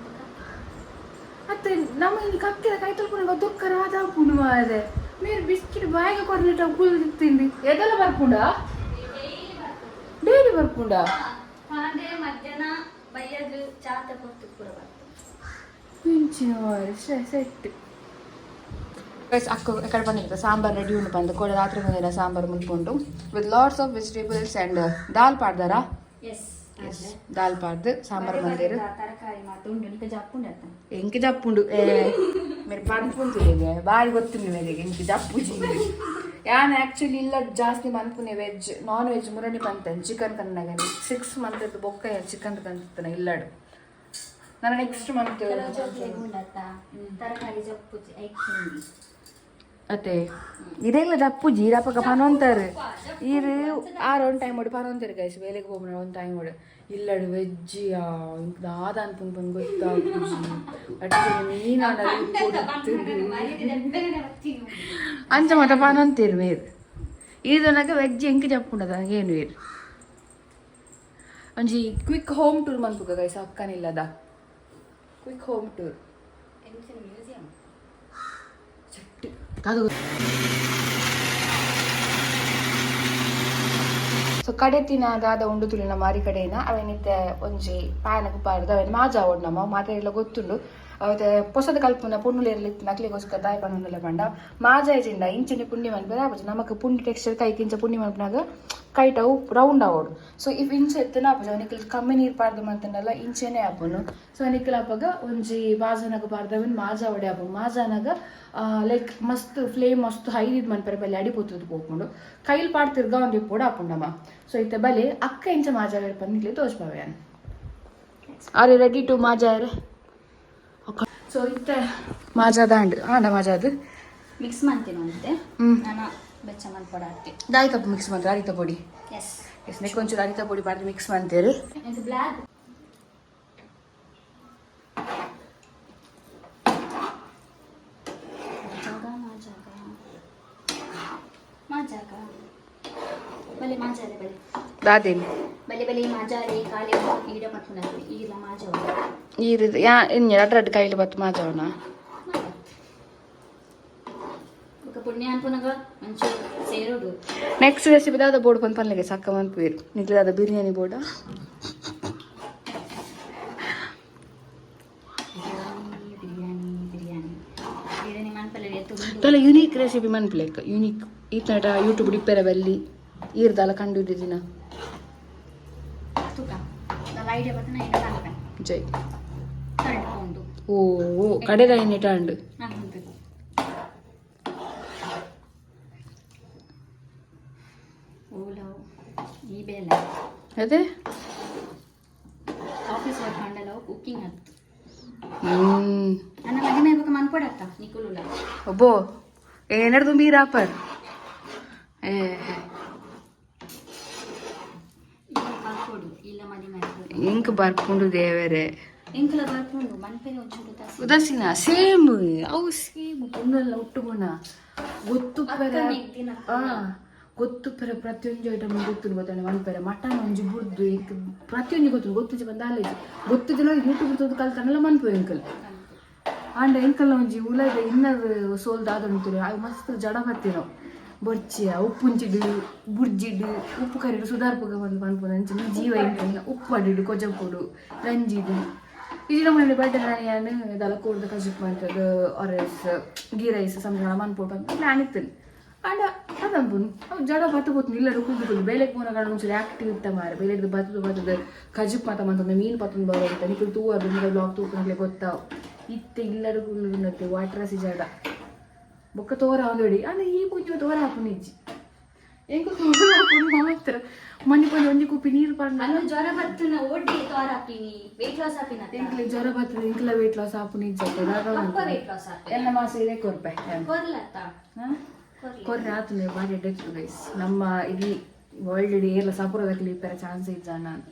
ಅತ್ತೆ ನಮ್ಮ ಇಲ್ಲಿ ಕಕ್ಕಿದ ಕೈ ತೊಳ್ಕೊಂಡು ದುಕ್ಕರ ಆದ ಮಾರೆ మీరు ಬಿಸ್ಕಿಟ್ ಬಾಯಿಗೆ ಕೊರ್ಲಿಟ್ಟ ಕುಲ್ ತಿಂದಿ ಎದೆಲ್ಲ ಬರ್ಪುಂಡ ಡೈಲಿ ಬರ್ಪುಂಡ. ಪಾಂಡೆ ಮಧ್ಯಾಹ್ನ ಬೈಯಗ್ ಚಾತ ಕೊಟ್ಟು ಪೂರ ಬರ್ತದೆ. ಪಿಂಚಿನ ಮಾರೆ ಸೆಟ್ ಗೈಸ್. ಅಕ್ಕ ಎಕಡೆ ಪಂಡಿತ ಸಾಂಬಾರ್ ರೆಡಿ ಉಂಡು ಪಂದ ಕೋಡೆ ರಾತ್ರಿ ಮುಂದಿನ sambar ಮುಲ್ಪುಂಡು with lots of vegetables and dal ಪಾಡ್ದಾರಾ? S. S, dal ಪಾಡ್ದು sambar ಮಂದಿರು. ತರಕಾರಿ ಮಾತು ಉಂಡು ನಿಕ ಜಪ್ಪುಂಡು ಅತ್ತ. ಎಂಕ್ ಜಪ್ಪುಂಡು ಏ ಮೇರೆ ಪನ್ಪುಂತಿದೆ ಬಾರಿ ಗೊತ್ತುಂಡು ಮೇರೆಗೆ ಎಂಕ್ ಜಪ್ಪುಜಿ. ಯಾನ್ ಆ್ಯಕ್ಚುಲಿ ಇಲ್ಲ ಜಾಸ್ತಿ ಮನ್ಪುನೆ ವೆಜ್ ನಾನ್ ವೆಜ್ ಮುರಣಿ ಪಂತೇನೆ ಚಿಕನ್ ಕನ್ನಾಗ 6 ಮಂತ್ ಬೊಕ್ಕ ಚಿಕನ್ ಕಂತಾನೆ ಇಲ್ಲಡು ನನ್ನ ನೆಕ್ಸ್ಟ್ ಮಂತ್. ಕೆಲವು ಜೋಕ್ಲೆಗ್ ಉಂಡತ್ತ ತರಕಾರಿ ಜಪ್ಪುಜಿ ಐಕ್ ಹಿಂಡಿ. ಅತ್ತೆ ಇದೆಲ್ಲ ಜಪ್ಪುಜಿ ಇರಪಕ ಪನೊಂತಾರೆ ಈರು ಆರು ಒಂದು ಟೈಮ್ ಮಾಡಿ ಪನೊಂತಾರೆ ಗೈಸ್. ಬೇಲೆಗೆ ಹೋಗೋಣ ಒಂದು ಟೈಮ್ ಮಾಡಿ ಇಲ್ಲಡು ವೆಜ್ ದಾದ ಅನ್ಪುನ್ ಪನ್ ಗೊತ್ತಾಗ್ಪುಜಿ ಅಟ್ಟೆ ಮೀನು ಅಂಚ ಮಟ ಪನೊಂತೀರು ಮೇರು ಇದನ್ನಕ ವೆಜ್ ಎಂಕ್ ಜಪ್ಪುಂಡದ ಏನು ಇರು. ಒಂಜಿ ಕ್ವಿಕ್ ಹೋಮ್ ಟೂರ್ ಮನ್ಪುಗ ಗೈಸ್. ಅಕ್ಕನಿಲ್ಲದ ಕ್ವಿಕ್ ಹೋಮ್ ಟೂರ್. ಎಂಚಿನ ಮ್ಯೂಸಿಯಂ. ಸೆಟ್ ಅದು. ಸೊ ಕಡೆ ತಿನ ದಾದ ಉಂಡು ತುಳಿನ ಮಾರಿ ಕಡೆನ ಅವೇನಿತ್ತೆ ಒಂಜಿ ಪ್ಯಾನ್ ಪಾಡ್ದು ಅವೇನು ಮಾಜಾ ನಮ್ಮ ಮಾತೆಲ್ಲ ಗೊತ್ತುಂಡು. ಅವತ್ತೆ ಪೊಸದ ಕಲ್ಪುನ ಪೊಣ್ಣುಲೇರ್ಲಿ ನಕ್ಲಿಗೋಸ್ಕರ ದಾಯ ಪಣ್ಣುಂದಲೆ ಪಂಡ ಮಾಜಾಯಿಜಿಂಡ ಇಂಚನೆ ಪುಂಡಿ ಮನ್ಪೆರೆ ಆಪುಜಿ ನಮಕ್ ಪುಂಡಿ ಟೆಕ್ಸ್ಚರ್ ಕೈಕ್ ಇಂಚ ಪುಂಡಿ ಮನ್ಪುನಾಗ ಕೈಟ್ ಅವು ರೌಂಡ್ ಆವೊಡು. ಸೊ if ಇಂಚ ಎತ್ತನ ಆಪುಜಿ ನಿಕಲ್ ಕಮ್ಮಿ ನೀರು ಪಾಡ್ದು ಮಂತಂಡಲ ಇಂಚೆನೆ ಆಪುನು. ಸೊ ನಿಕಲ್ ಅಪಗ ಒಂಜಿ ಬಾಜನಗ ಪಾಡ್ದವಿನ್ ಮಾಜಾ ಒಡೆ ಆಪುನು. ಮಾಜಾನಗ ಲೈಕ್ ಮಸ್ತ್ ಫ್ಲೇಮ್ ಮಸ್ತ್ ಹೈ ಇದ್ ಮನ್ಪೆರೆ ಬಲ್ಲಿ ಅಡಿ ಪೊತ್ತುದು ಪೋಪುಂಡು. ಕೈಲ್ ಪಾಡ್ ತಿರ್ಗ ಒಂಜಿ ಪೋಡು ಆಪುಂಡಮ್ಮ. ಸೊ ಇತ್ತೆ ಬಲೆ ಅಕ್ಕ ಇಂಚ ಮಾಜಾ ಪಂದ್ ತೋಜ್ಪಾವೆ. Are you ready to ಮಾಜಾರೆ? So ಇತ್ತೆ ಮಾಜಾದ ಆಂಡ ಮಾಜಾದು ಮಿಕ್ಸ್ ಮಾಡ್ತೀನಿ ಅಂತೆ. ನಾನು ಬೆಚ್ಚ ಮನ್ಪೊಡ ಹಾಕ್ತೆ. ದಾಯಿ ತಪ್ಪು ಮಿಕ್ಸ್ ಮಾಡ್ತಾರೆ ಅರಿತ ಪೊಡಿ? ಎಸ್. ಎಸ್, ನೆಕ್ ಒಂಚೂರು ಅರಿತ ಪೊಡಿ ಪಾಡ್ದು ಮಿಕ್ಸ್ ಮಾಡ್ತೇವೆ. ಇದು ಬ್ಲ್ಯಾಕ್ ಜಾಗ ಮಾಜಾಗ ಮಾಜಾಗ ಬಲೆ ಮಾಜಾರೆ ಬಲೆ. ದಾದೇನು? ಬಲೆ ಬಲೆ ಮಾಜಾರೆ ಕಾಲೆ ಈಡ ಮತ್ಪುನ ಈಲ ಮಾಜಾವ. ಈ ಯಾ ಇನ್ನು ರಡ್ಡ್ ರಡ್ಡ್ ಕೈಲಿ ಬತ್ತು ಮಾಜಾವನ. ఒక ಪುಣ್ಯ ಅನ್ಪುನಗ ಒಂಚೂರು ಸೇರೋಡು. ನೆಕ್ಸ್ಟ್ ರೆಸಿಪಿ ದಾದ ಬೋರ್ಡ್ ಬಂದು ಪನ್ಲೆಗೆ ಸಕ್ಕ ಮನ್ಪುವೆರ್ ನಿಕ್ಲೆ ದಾದ ಬಿರಿಯಾನಿ ಬೋರ್ಡ? ಬಿರಿಯಾನಿ ಬಿರಿಯಾನಿ ಬಿರಿಯಾನಿ ಬಿರಿಯಾನಿ ಮನ್ಪಲ್ಲ. ತೋಲ ಯುನೀಕ್ ರೆಸಿಪಿ ಮನ್ಪುಲೆಕ್ ಯುನೀಕ್ ಈತನಟ ಯೂಟ್ಯೂಬ್ ಡಿಪ್ಪೆರ ಬಲ್ಲಿ ಈರ್ದಾಲ ಕಂಡು ಹಿಡಿದಿನ. ತೂಕ ದಾಲ ಐಡಿಯಾ ಬರ್ತನ ಐಡಿಯಾ ಪನ್ಪೆ. ಜೈ. ತಳ್ಕೊಂಡು. ಓ ಓ ಕಡೆದ ಎಣ್ಣೆ ಅಂಡು. ನಾನು ಓಲವು ಈ ಬೇಲೆ. ಅದೇ. ಆಫೀಸ್ ವರ್ಕ್ ಅಂಡಲವು ಕುಕ್ಕಿಂಗ್ ಹತ್ತು. ಹ್ಮ್. ನನ್ನ ಮದುವೆ ಇವಾಗ ಮನ್ಪಡತ್ತ ನಿಕುಲುಲ. ಒಬ್ಬೋ ಏನಾರ್ದು ಮೀರಾಪರ್ ಏ. ಇಲ್ಲ ಬರ್ಕೊಡು ಇಲ್ಲ ಮದುವೆ ಆಗ್ಬೋದು. ಇಂಕ್ ಬರ್ಪುಂಡು ದೇವರೇ. ಎಂಕುಲ ಬರ್ಪುಂಡು ಮನ್ಪೆರೆ ಒಂಚೂರು ತಾಸಿ. ಉದಾಸೀನ ಸೇಮ್ ಅವು ಸೇಮ್ ಪೊಣ್ಣಲ್ಲ ಒಟ್ಟುಗುಣ ಗೊತ್ತುಪ್ಪರ. ಅಕ್ಕ ಮೆಗ್ದಿನ. ಆ ಗೊತ್ತುಪ್ಪರ ಪ್ರತಿಯೊಂದು ಐಟಮ್ ಗೊತ್ತುಂಡು ಗೊತ್ತಾನೆ ಮನ್ಪೆರೆ ಮಟನ್ ಒಂಜಿ ಬುಡ್ದು ಇಂಕ್ ಪ್ರತಿಯೊಂಜಿ ಗೊತ್ತುಂಡು ಗೊತ್ತುಜಿ ಬಂದ ಆಲೇಜಿ ಗೊತ್ತುಜಿನ ಯೂಟ್ಯೂಬ್ ತೂದು ಕಲ್ತನಲ್ಲ ಮನ್ಪು ಎಂಕಲ್. ಆಂಡ ಎಂಕಲ್ನ ಒಂಜಿ ಉಲದ ಇನ್ನರ್ ಸೋಲ್ ದಾದ ಉಂಟು ಅವು ಮಸ್ತ್ ಜಡ ಬತ್ತಿನವು ಬೊರ್ಚಿಯ ಉಪ್ಪುಂಚಿಡು ಬುರ್ಜಿಡು ಉಪ್ಪು ಕರಿಡು ಸುಧಾರ್ಪುಗ ಬಂದು ಪನ್ಪುನ ಅಂಚಿನ ಜೀವ ಎಂಕಲ್ನ ಉಪ್ಪು ಅಡಿಡು ಕೊಜಪುಡು ರಂಜಿಡು ಇಜಿ ನಮ್ಮನೆ ಬಡ್ಡೆ ನಾನು ದಾಲ ಕೋರ್ದ ಕಜಿಪ್ ಮಂತದ ಆರ್ ಎಸ್ ಗೀ ರೈಸ್ ಸಂಜೆ ಮನ್ಪೋಡು ಪಂದ್ ಪ್ಲಾನ್ ಇತ್ತು. ಆಂಡ ಅದಂಪುನು ಅವು ಜಡ ಬತ್ತ ಪೋತು ಇಲ್ಲಡು ಕುಲ್ದು ಕುಲ್ದು ಬೇಲೆಗ್ ಪೋನಗ ಒಂಚೂರು ಆಕ್ಟಿವ್ ಇತ್ತ ಮಾರೆ. ಬೇಲೆಗ್ದು ಬತ್ತದು ಬತ್ತದು ಕಜಿಪ್ ಮಾತ ಮಂತೊಂದು ಮೀನು ಪತ್ತೊಂದು ಬರೋ ನಿಕುಲು ತೂವದು ನಿಕಲ್ ಬ್ಲಾಗ್ ತೂಪುನಕ್ಲೆ ಗೊತ್ತಾವು. ಇತ್ತೆ ಇಲ್ಲಡು ಕುಲ್ದು ವಾಟ್ರಾಸಿ ಜಡ ಬೊಕ್ಕ ತೋರ ಒಂದೊಡಿ. ಆಂಡ ಈ ಪೂಂಜಿ ತೋರ ಹಾಪುನ ಇಜ್ಜಿ ಎಂಕು ತೋರ ಹಾಪುನು ಮಾತ್ರ ಮನಿ ಪಂಜಿ ಒಂಜಿ ಕುಪ್ಪಿ ನೀರು ಪಾಡ್ನ. ಅಲ್ಲ ಜ್ವರ ಬತ್ತನ ಓಡಿ ತೋರ ಹಾಪಿನಿ ವೇಟ್ ಲಾಸ್ ಹಾಪಿನ. ಎಂಕ್ಲೆ ಜ್ವರ ಬರ್ತದೆ ಎಂಕ್ಲ ವೇಟ್ ಲಾಸ್ ಆಪುನ ಇಜ್ಜಿ. ಅಪ್ಪ ವೇಟ್ ಲಾಸ್ ಹಾಪಿ. ಎಲ್ಲ ಮಾಸ ಇದೇ ಕೊರ್ಪೆ. ಕೊರ್ಲತ್ತ ಕೊರ್ಲಿ. ಕೊರ್ರೆ ಆತುಂಡೆ ಬಾರಿ ಎಡ್ಡೆ ಗೈಸ್. ನಮ್ಮ ಇಡೀ ವರ್ಲ್ಡ್ ಇಡೀ ಏರ್ಲ ಸಪುರದಕ್ಲಿ ಇಪ್ಪರೆ ಚಾನ್ಸ್ ಇಜ್ಜಾಣ.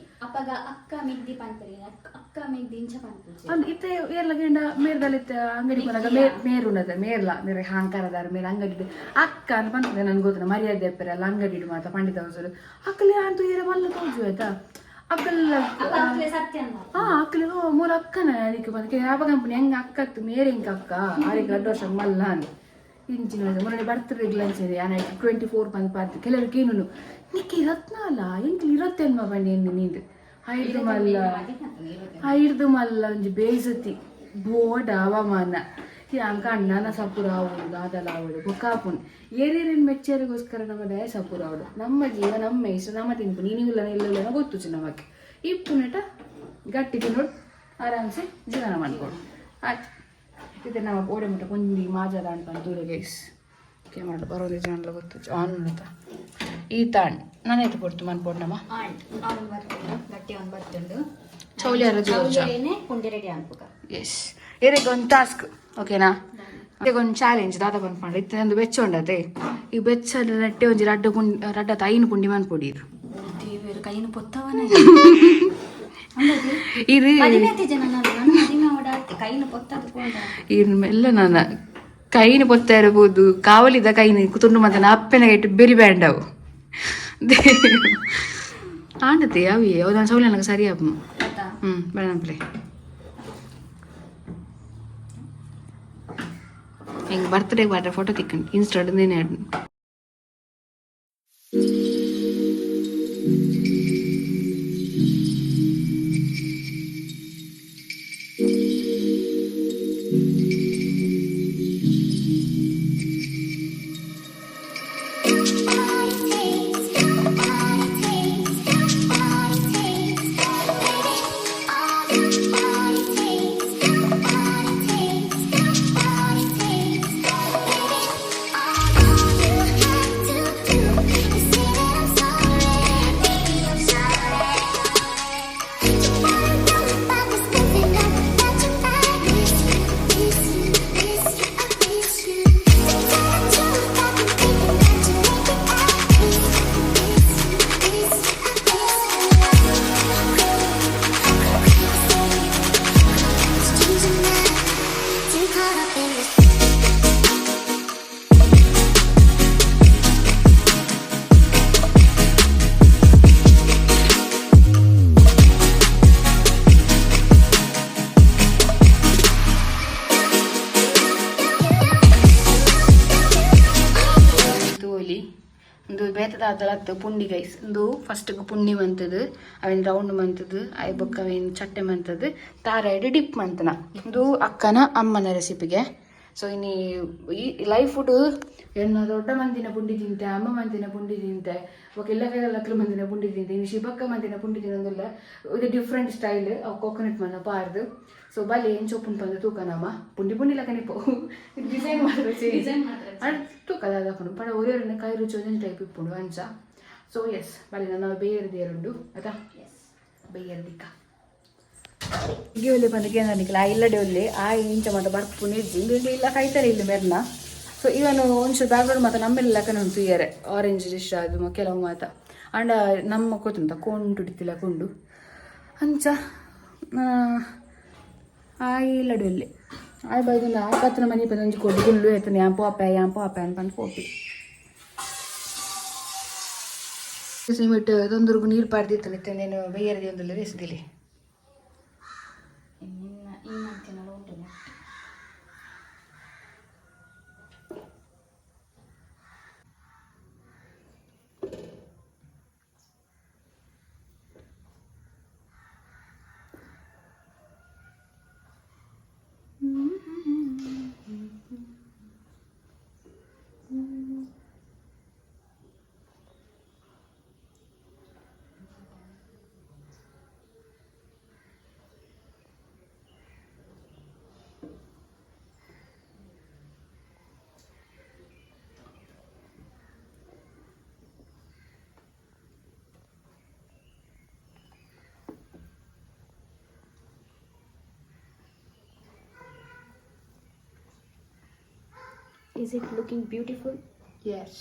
ಅಪ್ಪಗ ಅಕ್ಕ ಮೆಗ್ದಿ ಪನ್ಪರಿ ಅಕ್ಕ ಅಕ್ಕ ಮೆಗ್ದಿ ಇಂಚ ಪನ್ಪುಜಿ. ಅಂದ್ ಇತ್ತೆ ಏರ್ಲ ಗೇಂಡ ಮೇರ್ದಲ್ಲಿ ಇತ್ತೆ ಅಂಗಡಿ ಪೋನಾಗ ಮೇರ್ ಮೇರುನದ ಮೇರ್ಲ ಮೇರೆ ಹಾಂಕಾರದಾರ ಮೇರ್ ಅಂಗಡಿ ಅಕ್ಕ ಅಂತ ಪನ್ಪುನೆ ನನ್ಗೆ ಗೊತ್ತಿಲ್ಲ ಮರ್ಯಾದೆ ಅಪ್ಪರೆ ಅಲ್ಲ ಅಂಗಡಿ ಇಡು ಮಾತ ಪಂಡಿತ ಹೌಸರು ಅಕ್ಕಲೆ ಅಂತೂ ಏರ ಮಲ್ಲ ತೋಜು ಆಯ್ತಾ ಅಕ್ಕಲ್ಲ. ಅಪ್ಪ ಅಕ್ಲೆ ಸತ್ಯ ಅಂದ. ಆ ಅಕ್ಕಲೆ ಮೂಲ ಅಕ್ಕನ ಅದಕ್ಕೆ ಬಂದ ಯಾವಾಗ ಕಂಪನಿ ಹೆಂಗ ಅಕ್ಕ ಅತ್ತು ಮೇರೆ ಹಿಂಗ ಅಕ್ಕ ಆರಿಗೆ 2 ವರ್ಷ ಮಲ್ಲ ಅನ್ ಇಂಚಿನ ಮೊನ್ನೆ ಬರ್ತಡೆ ಅಂಚನೆ ಯಾನ 24 ಬಂದು ಪಾರ್ತಿ ಕೆಲವರು ಕೇನು ನಿಕ್ಕೆ ರತ್ನ ಅಲ್ಲ ಎಂಕ್ಲು ಇರತ್ತೆನ್ಮ ಬನ್ನಿ ಎನ್ನು ನೀಂದು ಐದು ಮಲ್ಲ ಐರ್ದು ಮಲ್ಲ ಒಂಜಿ ಬೇಸತಿ ಬೋಡ ಹವಾಮಾನ ಅಂಕ ಅಣ್ಣನ ಸಪುರ ಆವೊಡು ದಾದಲ ಆವೊಡು ಬೊಕ್ಕ ಆಪುಂಡು ಏರೇರೇನು ಮೆಚ್ಚರಿಗೋಸ್ಕರ ನಮ್ಮ ದಯ ಸಪುರ ಆವೊಡು. ನಮ್ಮ ಜೀವ ನಮ್ಮ ಇಷ್ಟ ನಮ್ಮ ತಿನ್ಪು ನೀನು ಇಲ್ಲ ಇಲ್ಲ ಗೊತ್ತುಚು ನಮಗೆ ಇಪ್ಪುನೆಟ ಗಟ್ಟಿ ತಿನ್ನೋಡು ಆರಾಮ್ಸೆ ಜೀವನ ಮಾಡ್ಕೊಡು ಆಯ್ತು. ಇದು ನಾವು ಓಡೆ ಮುಟ್ಟ ಕೊಂದಿ ಮಾಜಾದ ಅನ್ಕೊಂಡು ದೂರ ಗೈಸ್ ಕ್ಯಾಮ್ರಾ ಬರೋದು ಜಾನ್ಲ ಗೊತ್ತು ಆನ್ ಉಂಟ ಈ ತಾಣ್ ನಾನಾಯ್ತು ಕೊಡ್ತು ಮನ್ಪೋಡು ನಮ್ಮ. ಆಂಡ್ ಅವನು ಬರ್ತುಂಡು ಗಟ್ಟಿ ಅವನು ಬರ್ತುಂಡು. ಚೌಲಿ ಅರ ಜೋರ್ಜ. ಚೌಲಿಯೇನೆ ಪುಂಡಿ ರೆಡಿ ಅನ್ಪುಗ. ಎಸ್ ಏರೆಗ್ ಒಂದು ಟಾಸ್ಕ್ ಓಕೆನಾ? ಒಂದು ಚಾಲೆಂಜ್ ದಾದ ಪನ್ಪಂಡ ಇತ್ತೆ ನಂದು ಬೆಚ್ಚ ಉಂಡತೆ ಈ ಬೆಚ್ಚ ರಟ್ಟೆ ಒಂಜಿ ರಡ್ಡ ಪುಂಡಿ ರಡ್ಡ ಐನು ಪುಂಡಿ ಮನ್ಪೊಡಿ ಇರು. ದೇವರು ಕೈನು ಪೊತ್ತವನ. ಇರು. ಮದಿಮೆ ಆತಿಜ ನನ್ನ ನಾನು ಮದಿಮೆ ಅವಡ ಕೈನು ಪೊತ್ತದು ಪೋಂಡ. ಇರು ಮೆಲ್ಲ ನನ್ನ ಕೈನು ಪೊತ್ತ ಇರ್ಬೋದು ಕಾವಲಿದ ಕೈನು ತುಂಡು ಮತ್ತೆ ಅಪ್ಪೆನ ಇಟ್ಟು ಬೆರಿ ಬ್ಯಾಂಡವು ಆಂಡತೆ ಅವಿ ಅವು ಸೌಲಿ ನನಗೆ ಸರಿ ಆಪು. ಗೊತ್ತಾ? ಹ್ಞೂ ಬೇಡ ಹಿಂಗೆ ಬರ್ತ್ಡೇ ಬಾಟ್ರೆ ಫೋಟೋ ತಿಕ್ಕಂಡು ಇನ್ಸ್ಟಾಡ್ ನೇನೆ. ಇಂದು ಬೇತದ ಆತಲತ್ತು ಪುಂಡಿ ಗೈಸ್. ಇಂದು ಫಸ್ಟ್ ಪುಂಡಿ ಮಂತದು, ಅವೇನು ರೌಂಡ್ ಮಂತದು, ಆಯ್ ಬೊಕ್ಕ ಅವೇನು ಚಟ್ಟೆ ಮಂತದು, ತಾರಾಯ್ಡ್ ಡಿಪ್ ಮಂತನ. ಇಂದು ಅಕ್ಕನ ಅಮ್ಮನ ರೆಸಿಪಿಗೆ. ಸೊ ಇನಿ ಈ ಲೈಫ್ ಫುಡ್ ಎನ್ನ ದೊಡ್ಡ ಮಂದಿನ ಪುಂಡಿ ತಿಂತೆ, ಅಮ್ಮ ಮಂದಿನ ಪುಂಡಿ ತಿಂತೆ, ಬೊಕ್ಕ ಎಲ್ಲ ಕೈಲಕ್ಲು ಮಂದಿನ ಪುಂಡಿ ತಿಂತೆ. ಇನ್ನು ಶಿಬಕ್ಕ ಮಂದಿನ ಪುಂಡಿ ತಿನ್ನೋದಿಲ್ಲ. ಇದು ಡಿಫ್ರೆಂಟ್ ಸ್ಟೈಲ್. ಅವು ಕೋಕೋನಟ್ ಮಂದ ಪಾರ್ದು. ಸೊ ಬಲಿ ಏನು ಚೊಪ್ಪುನ್ ಪಂದ ತೂಕನಮ್ಮ. ಪುಂಡಿ ಪುಂಡಿ ಲಕ್ಕನಿಪೋ, ಇದು ಡಿಸೈನ್ ಮಾತ್ರ. ಡಿಸೈನ್ ಮಾತ್ರ. ಅಂಡ್ ತೂಕದ ಅದಾಪುಂಡು ಪಂಡ ಒರಿಯರನ್ನ ಕೈ ರುಚಿ ಒಂದೊಂದು ಟೈಪ್ ಇಪ್ಪುಂಡು ಅಂಚ. ಸೊ ಎಸ್, ಬಲಿ ನಾನು ಬೇಯರ್ದಿಯರುಂಡು ಆಯ್ತಾ? ಎಸ್. ಬೇಯರ್ದಿಕ್ಕ ಒಲ್ಲೆ ಪಂದಕ್ಕೆ ಏನಿಲ್ಲ, ಆ ಇಲ್ಲಡೆ ಒಲ್ಲೆ ಆ ಇಂಚ ಮಾತ ಬರ್ಪುನ ಇಜ್ಜಿ. ಇಂದು ಇಂದು ಇಲ್ಲ ಕೈತಾರೆ ಇಲ್ಲಿ ಮೆರ್ನ. ಸೊ ಇವನು ಒಂಚೂರು ಬ್ಯಾಕ್ಗ್ರೌಂಡ್ ಮಾತ ನಮ್ಮೆಲ್ಲ ಲೆಕ್ಕನ ಉಂಟು ಇಯರೆ ಆರೆಂಜ್ ಡಿಶ್ ಅದು ಕೆಲವು ಮಾತ. ಅಂಡ ನಮ್ಮ ಗೊತ್ತುಂಟ ಕೊಂಡು ಇಡ್ತಿಲ್ಲ ಕೊಂಡು ಅಂಚ. ಆ ಇಲ್ಲಡೆ ಒಲ್ಲೆ ಆಯ್ ಬೈದೊಂದು ಆ ಪತ್ತನ ಮನೆ ಪಂದ ಒಂಜಿ ಕೊಡು ಗುಲ್ಲು ಏತನ ಯಾಂಪು ಅಪ್ಪ ಯಾಂಪು ಅಪ್ಪ ಅನ್ಪಂದು ಪೋಪಿ ಸಿಮೆಂಟ್ ತೊಂದರೆಗೂ ನೀರು ಪಾರ್ದಿತ್ತು ಇತ್ತೇನು ಬೇಯರದಿ ಒಂದಲ್ಲ ರೇಸದಿಲ್ಲಿ. ಇನ್ನ ಈ ಮಂತಿನ ಉಂಟು. Is it looking beautiful? Yes.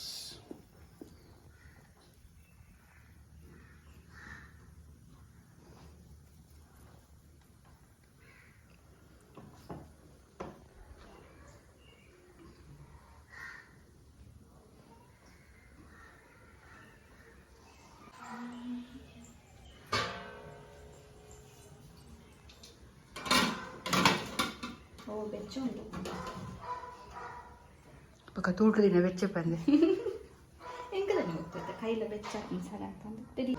ಓ, ಬೆಚ್ಚ ಉಂಟು. ಪಕ್ಕ ತೂಟದಿನ ಬೆಚ್ಚ ಪಂದೆ. ಎಂಕದ ಗೊತ್ತೈತೆ ಕೈಲ ಬೆಚ್ಚ ಸರ ಅಂತಂದು ತಿಳಿ.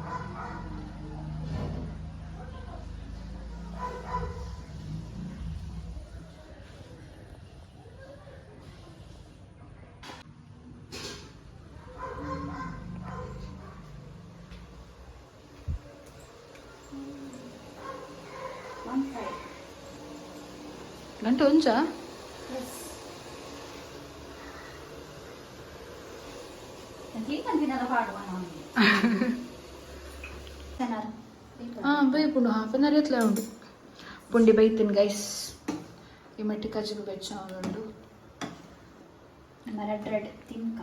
1:05. ಗಂಟೆ ಒಂಜಾ? ಎಸ್. ದಿನದ ಪಾಡುವ ನಾನು ಹಾಂ, ಬೇಯ್ಪುಂಡು. ಹಾಫ್ ಅನ್ ಅವರ್ ಎತ್ಲ ಉಂಡು. ಪುಂಡಿ ಬೈತೇನೆ ಗೈಸ್. ಈ ಮಟ್ಟಿ ಕಜ್ಜಿಗೆ ಬೆಚ್ಚ ಉಂಡು. ನಮ್ಮ ರೆಡ್ ರೆಡ್ ತಿನ್ಕ.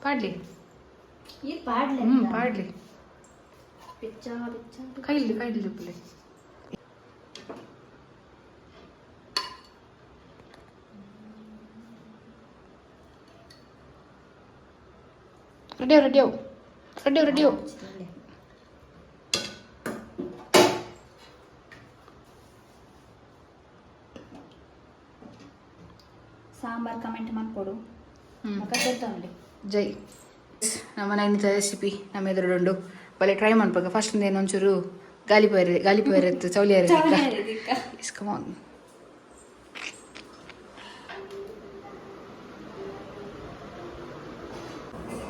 ಪಾಡ್ಲಿ. ಈ ಪಾಡ್ಲೆ. ಹ್ಞೂ, ಪಾಡ್ಲಿ. ಬೆಚ್ಚ ಬೆಚ್ಚ. ಕೈಲಿ ಕೈಲಿ ದುಪ್ಪಲೆ. Ready ready ready ready. Sambar comment ಮಾಡ್ಕೊಡು. ಹ್ಮ್. ಮಕ್ಕ ಜೈ. ನಮ್ಮ ನೈನಿತ ರೆಸಿಪಿ ನಮ್ಮ ಎದುರುಂಡು. ಬಲೆ ಟ್ರೈ ಮಾಡ್ಬೇಕು. ಫಸ್ಟ್ ಏನು ಒಂಚೂರು ಗಾಲಿ ಪೈರ್ ಗಾಲಿ ಪೈರ್ ಇತ್ತು ಚೌಲಿ. Yes, come on.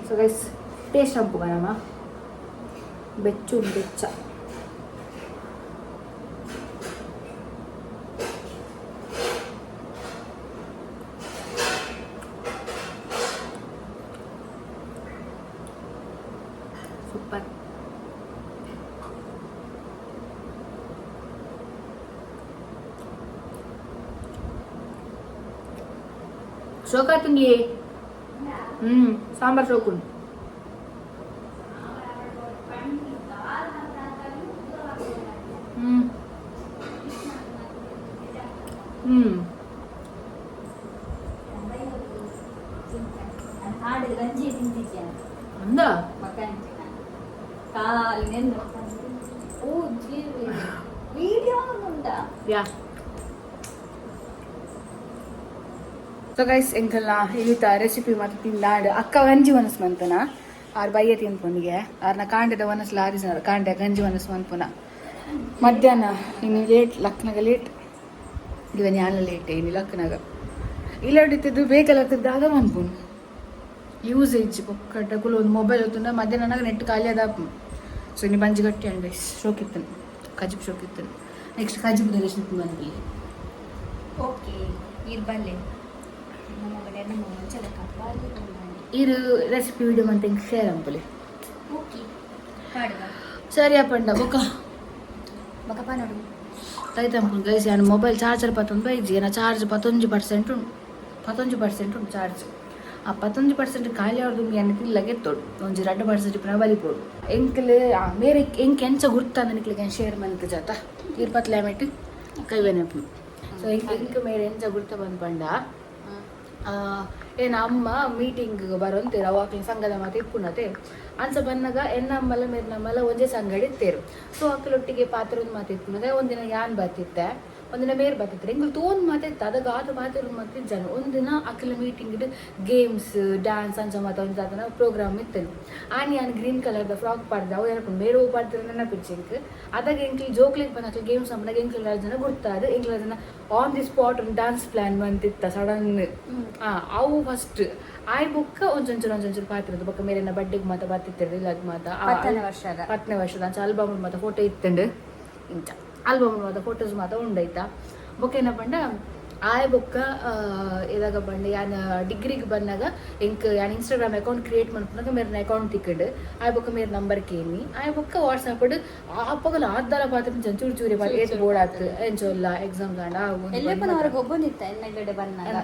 So guys, taste ನಮ್ಮ ಬೆಚ್ಚು ಬೆಚ್ಚ. ಸೂಪರ್. ಶೋಕಾತುಂಗಿ. ಹ್ಮ್, ಸಾಂಬಾರ್ ಶೋಕುಂಡು. ಕಾಡು ಗಂಜಿ ತಿಂತಿದ್ಯಾ? ಅಂದ. ಕಾಲು ನೆಂದು ಓ ಜೀವಿ ವಿಡಿಯೋ ಉಂಟಾ? ಯಾ, ಸೊ ಗೈಸ್, ಎಂಕಲ್ನ ಇನಿತ ರೆಸಿಪಿ ಮಾತ ತಿಂದಾಡು. ಅಕ್ಕ ಗಂಜಿ ಒನಸ್ ಮಂತನ, ಆರ್ ಬಯ್ಯ ತಿನ್ಪುನಿಗೆ. ಆರ್ನ ಕಾಂಡೆದ ಒನಸ್ ಲಾರಿಸ, ಕಾಂಡೆ ಗಂಜಿ ಒನಸ್ ಮನ್ಪುನ. ಮಧ್ಯಾಹ್ನ ಇನ್ನು ಲೇಟ್ ಲಕ್ನಗ, ಲೇಟ್ ಇವನ್ ಯಾನ ಲೇಟ್ ಇನ್ನು ಲಕ್ನಗ ಇಲ್ಲಡಿತ್ತಿದ್ದು ಬೇಗ ಲಕ್ಕದಾಗ ಮನ್ಪುನು. ಯೂಸೇಜ್ ಬೊಕ್ಕಡ್ಡ ಕುಲು ಒಂದು ಮೊಬೈಲ್ ಹೊತ್ತುಂಡ ಮಧ್ಯಾಹ್ನ ನೆಟ್ ಖಾಲಿ ಅದಾಪು. ಸೊ ಇನ್ನು ಬಂಜಿ ಗಟ್ಟಿ ಅಂಡ್ ಗೈಸ್, ಶೋಕಿತ್ತನು ಕಜಿಪ್ ಶೋಕಿತ್ತನು. ನೆಕ್ಸ್ಟ್ ಕಜಿಪುದ ರೆಸಿಪಿ ಮನ್ಪಿ. ಓಕೆ, ಇರ್ ಬಲ್ಲೆ ನಮ್ಮ ಕಡೆ ನಮ್ಮ ಮುಂಚೆದ ಕಪ್ಪಾಲಿ. ಇರು ರೆಸಿಪಿ ವಿಡಿಯೋ ಮಂತ ಶೇರ್ ಅಂಪುಲಿ. ಓಕೆ, ಪಾಡುವ. ಸರಿ ಅಪ್ಪಂಡ, ಬೊಕ್ಕ. ಬೊಕಪ್ಪ ನೋಡು. ತೈತಂಪುನ್ ಗೈಸ್, ಯಾನ್ ಮೊಬೈಲ್ ಚಾರ್ಜರ್ ಪತ್ತೊಂದು ಬೈಜಿ. ಏನ ಚಾರ್ಜ್ 11% ಉಂಡು, 11% ಉಂಡು ಚಾರ್ಜ್. ಆ 11% ಖಾಲಿ ಅವ್ರದ್ದು ಯಾನ್ ತಿಲ್ಲಗೆ ಎತ್ತೋಡು. 1-2% ಪುನಃ ಬಲಿಪೋಡು. ಎಂಕ್ಲು ಮೇರೆ ಎಂಕ್ ಎಂಚ ಗುರ್ತ ನಿಕ್ಲಿಗೆ ಶೇರ್ ಮಂತ್ ಜಾತ ಇರ್ಪತ್ ಲ್ಯಾಮೆಟ್ ಕೈವೇನಪ್ಪು. ಸೊ ಎಂಕ್ ಎಂಕ್ ಮೇರೆ ಎಂಚ ಗುರ್ತ ಬಂದ್ ಪಂಡ, ಏನ ಅಮ್ಮ ಮೀಟಿಂಗ್ ಬರೋಂತೇರು. ಅವಾಗ್ಲಿನ ಸಂಘದ ಮಾತು ಇಪ್ಪುನತೆ. ಅಂಚ ಬನ್ನಗ ಎನ್ನಮ್ಮಲ ಮೇರ್ನಮ್ಮಲ ಒಂಜೇ ಸಂಗಡಿ ಇತ್ತೇರು. ಸೊ ಅಕ್ಕಲೊಟ್ಟಿಗೆ ಪಾತ್ರ ಒಂದು ಮಾತು ಇಪ್ಪುನದೆ. ಒಂದಿನ ಯಾನ್ ಬರ್ತಿತ್ತೆ, ಒಂದಿನ ಮೇರ್ ಬರ್ತಿತ್ತು. ಎಂಗುಲು ತೋನ್ ಮಾತಿತ್ತು ಅದಾಗ ಆತ ಮಾತಿರು ಮಾತು ಜನ. ಒಂದಿನ ಅಕ್ಕಲ meeting games dance ಅಂಚ ಮಾತ ಒಂದು ತಾತನ ಪ್ರೋಗ್ರಾಮ್ ಇತ್ತು. ಆನಿ ಯಾನ್ ಗ್ರೀನ್ ಕಲರ್ದ ಫ್ರಾಕ್ ಪಾಡ್ದೆ. ಅವು ಏನಪ್ಪ ಮೇರು ಪಾಡ್ತಾರೆ ನೆನಪಿಚ್ಚು ಎಂಕ್. ಅದಾಗ ಎಂಕ್ಲಿ ಜೋಕ್ಲಿಗೆ ಬಂದ ಅಕ್ಲು ಗೇಮ್ಸ್ ಅಂಬನಾಗ ಎಂಕ್ಲ ಜನ ಗುರ್ತಾರು. ಎಂಕ್ಲ ಜನ on the spot ಒಂದು ಡ್ಯಾನ್ಸ್ ಪ್ಲಾನ್ ಬಂತಿತ್ತ ಸಡನ್. ಅವು ಫಸ್ಟ್ ಆಯ್ ಬೊಕ್ಕ ಒಂಚೊಂಚೂರು ಒಂಚೊಂಚೂರು ಪಾತ್ರದ ಬೊಕ್ಕ ಮೇರೆನ ಬಡ್ಡೆಗೆ ಮಾತ ಬರ್ತಿತ್ತಿರ್ದು ಇಲ್ಲ ಮಾತ. 10ನೇ ವರ್ಷದ. 10ನೇ ವರ್ಷದ ಅಂಚ ಆಲ್ಬಮ್ ಮಾತ ಫೋಟೋ ಇತ್ತಂಡು. ಇಂಚ ಆಲ್ಬಮ್ ಮಾತ ಫೋಟೋಸ್ ಮಾತ ಉಂಡೈತಾ. ಬೊಕ್ಕ ಏನ ಪಂಡ, ಆಯ್ ಬೊಕ್ಕ ಇದಾಗ ಪಂಡ, ಯಾನ್ ಡಿಗ್ರಿಗೆ ಬಂದಾಗ ಎಂಕ್ ಯಾನ್ Instagram account create ಮನ್ಪುನಾಗ ಮೇರ್ನ ಅಕೌಂಟ್ ತಿಕ್ಕಂಡು. ಆಯ್ ಬೊಕ್ಕ ಮೇರ್ ನಂಬರ್ ಕೇನಿ. ಆಯ್ ಬೊಕ್ಕ ವಾಟ್ಸಪ್ ಆಪಗಲ ಆದ್ದಾಲ ಪಾತ್ರ ಚೂರು ಚೂರಿ ಏತ್ ಬೋಡಾತ್ ಎಂಚೊಲ್ಲ ಎಕ್ಸಾಮ್ ಗಾಂಡ. ಎಲ್ಲಪ್ಪ ಅವ್ರಿಗೆ ಒಬ್ಬನಿತ್ತ ಎನ್ನ ಕಡೆ ಬಂದಾಗ.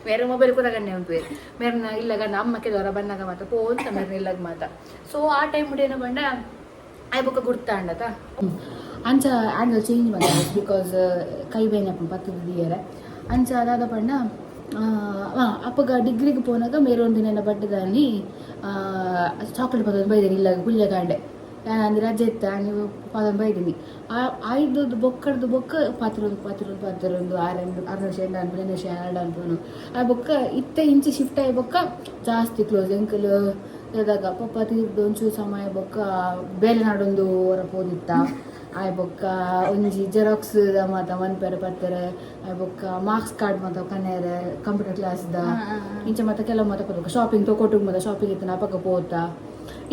ಬೇರೆ ಮೊಬೈಲ್ ಕೂಡ ಗಣ್ಯ ಉಂಟು. ಮೇರ್ನ ಇಲ್ಲಗ ನಮ್ಮ ಕೆಲವರ ಬಂದಾಗ ಮಾತ ಪೋಂತ ಮೇರ್ನ ಇಲ್ಲಗ ಮಾತ. ಸೊ ಆ ಟೈಮ್ ಏನ ಬಂಡ, ಆಯ್ ಬೊಕ್ಕ ಗುರ್ತಾಂಡತ. ಅಂಚ ಆ್ಯಂಗಲ್ ಚೇಂಜ್ ಬಂದ because ಕೈ ಬೇನೆ ಪತ್ತದ ದಿಯರೆ. ಅಂಚ ಅದಾದ ಪಂಡ, ಅಪ್ಪಗ ಡಿಗ್ರಿಗೆ ಪೋನಾಗ ಮೇರೊಂದಿನ ಬಡ್ಡೆದಾನಿ ಚಾಕ್ಲೇಟ್ ಪದೊಂದು ಬೈದೇನಿ. ಇಲ್ಲ ಗುಳ್ಯ ಗಾಂಡೆ ನಾನು ಅಂದ್ರೆ ರಜೆ ಇತ್ತ ನೀವು ಪದೊಂದು ಬೈದೀನಿ. ಆಯ್ದು ಬೊಕ್ಕಡ್ದು ಬೊಕ್ಕ ಪಾತ್ರೊಂದು ಪಾತ್ರೊಂದು ಪಾತ್ರೊಂದು ಆರೆಂಡು ಆರು ವರ್ಷ ಎಂಡ ಅನ್ಪುನು 2 ವರ್ಷ ಎರಡು ಅನ್ಪುನು. ಆ ಬೊಕ್ಕ ಇತ್ತೆ ಇಂಚಿ ಶಿಫ್ಟ್ ಆಯಿ ಬೊಕ್ಕ ಜಾಸ್ತಿ ಕ್ಲೋಸ್. ಎಂಕಲ್ ಇದಾಗ ಪಪ್ಪ ತೀರ್ದು ಒಂಚೂರು ಸಮಯ ಬೊಕ್ಕ ಬೇಲೆ ನಾಡೊಂದು ಹೊರ ಪೋದಿತ್ತ. ಆಯ್ ಬೊಕ್ಕ ಒಂಜಿ ಜೆರಾಕ್ಸ್ ಮಾತ ಮನ್ಪೆರೆ ಪತ್ತೆರೆ. ಆಯ್ ಬೊಕ್ಕ ಮಾರ್ಕ್ಸ್ ಕಾರ್ಡ್ ಮಾತ ಕನೆರೆ ಕಂಪ್ಯೂಟರ್ ಕ್ಲಾಸ್ದ. ಇಂಚ ಮಾತ ಕೆಲವು ಮಾತ ಪೋತ ಶಾಪಿಂಗ್ ತೊಕೊಟು ಮಾತ ಶಾಪಿಂಗ್ ಇತ್ತು ಅಪಗ ಪೋತ.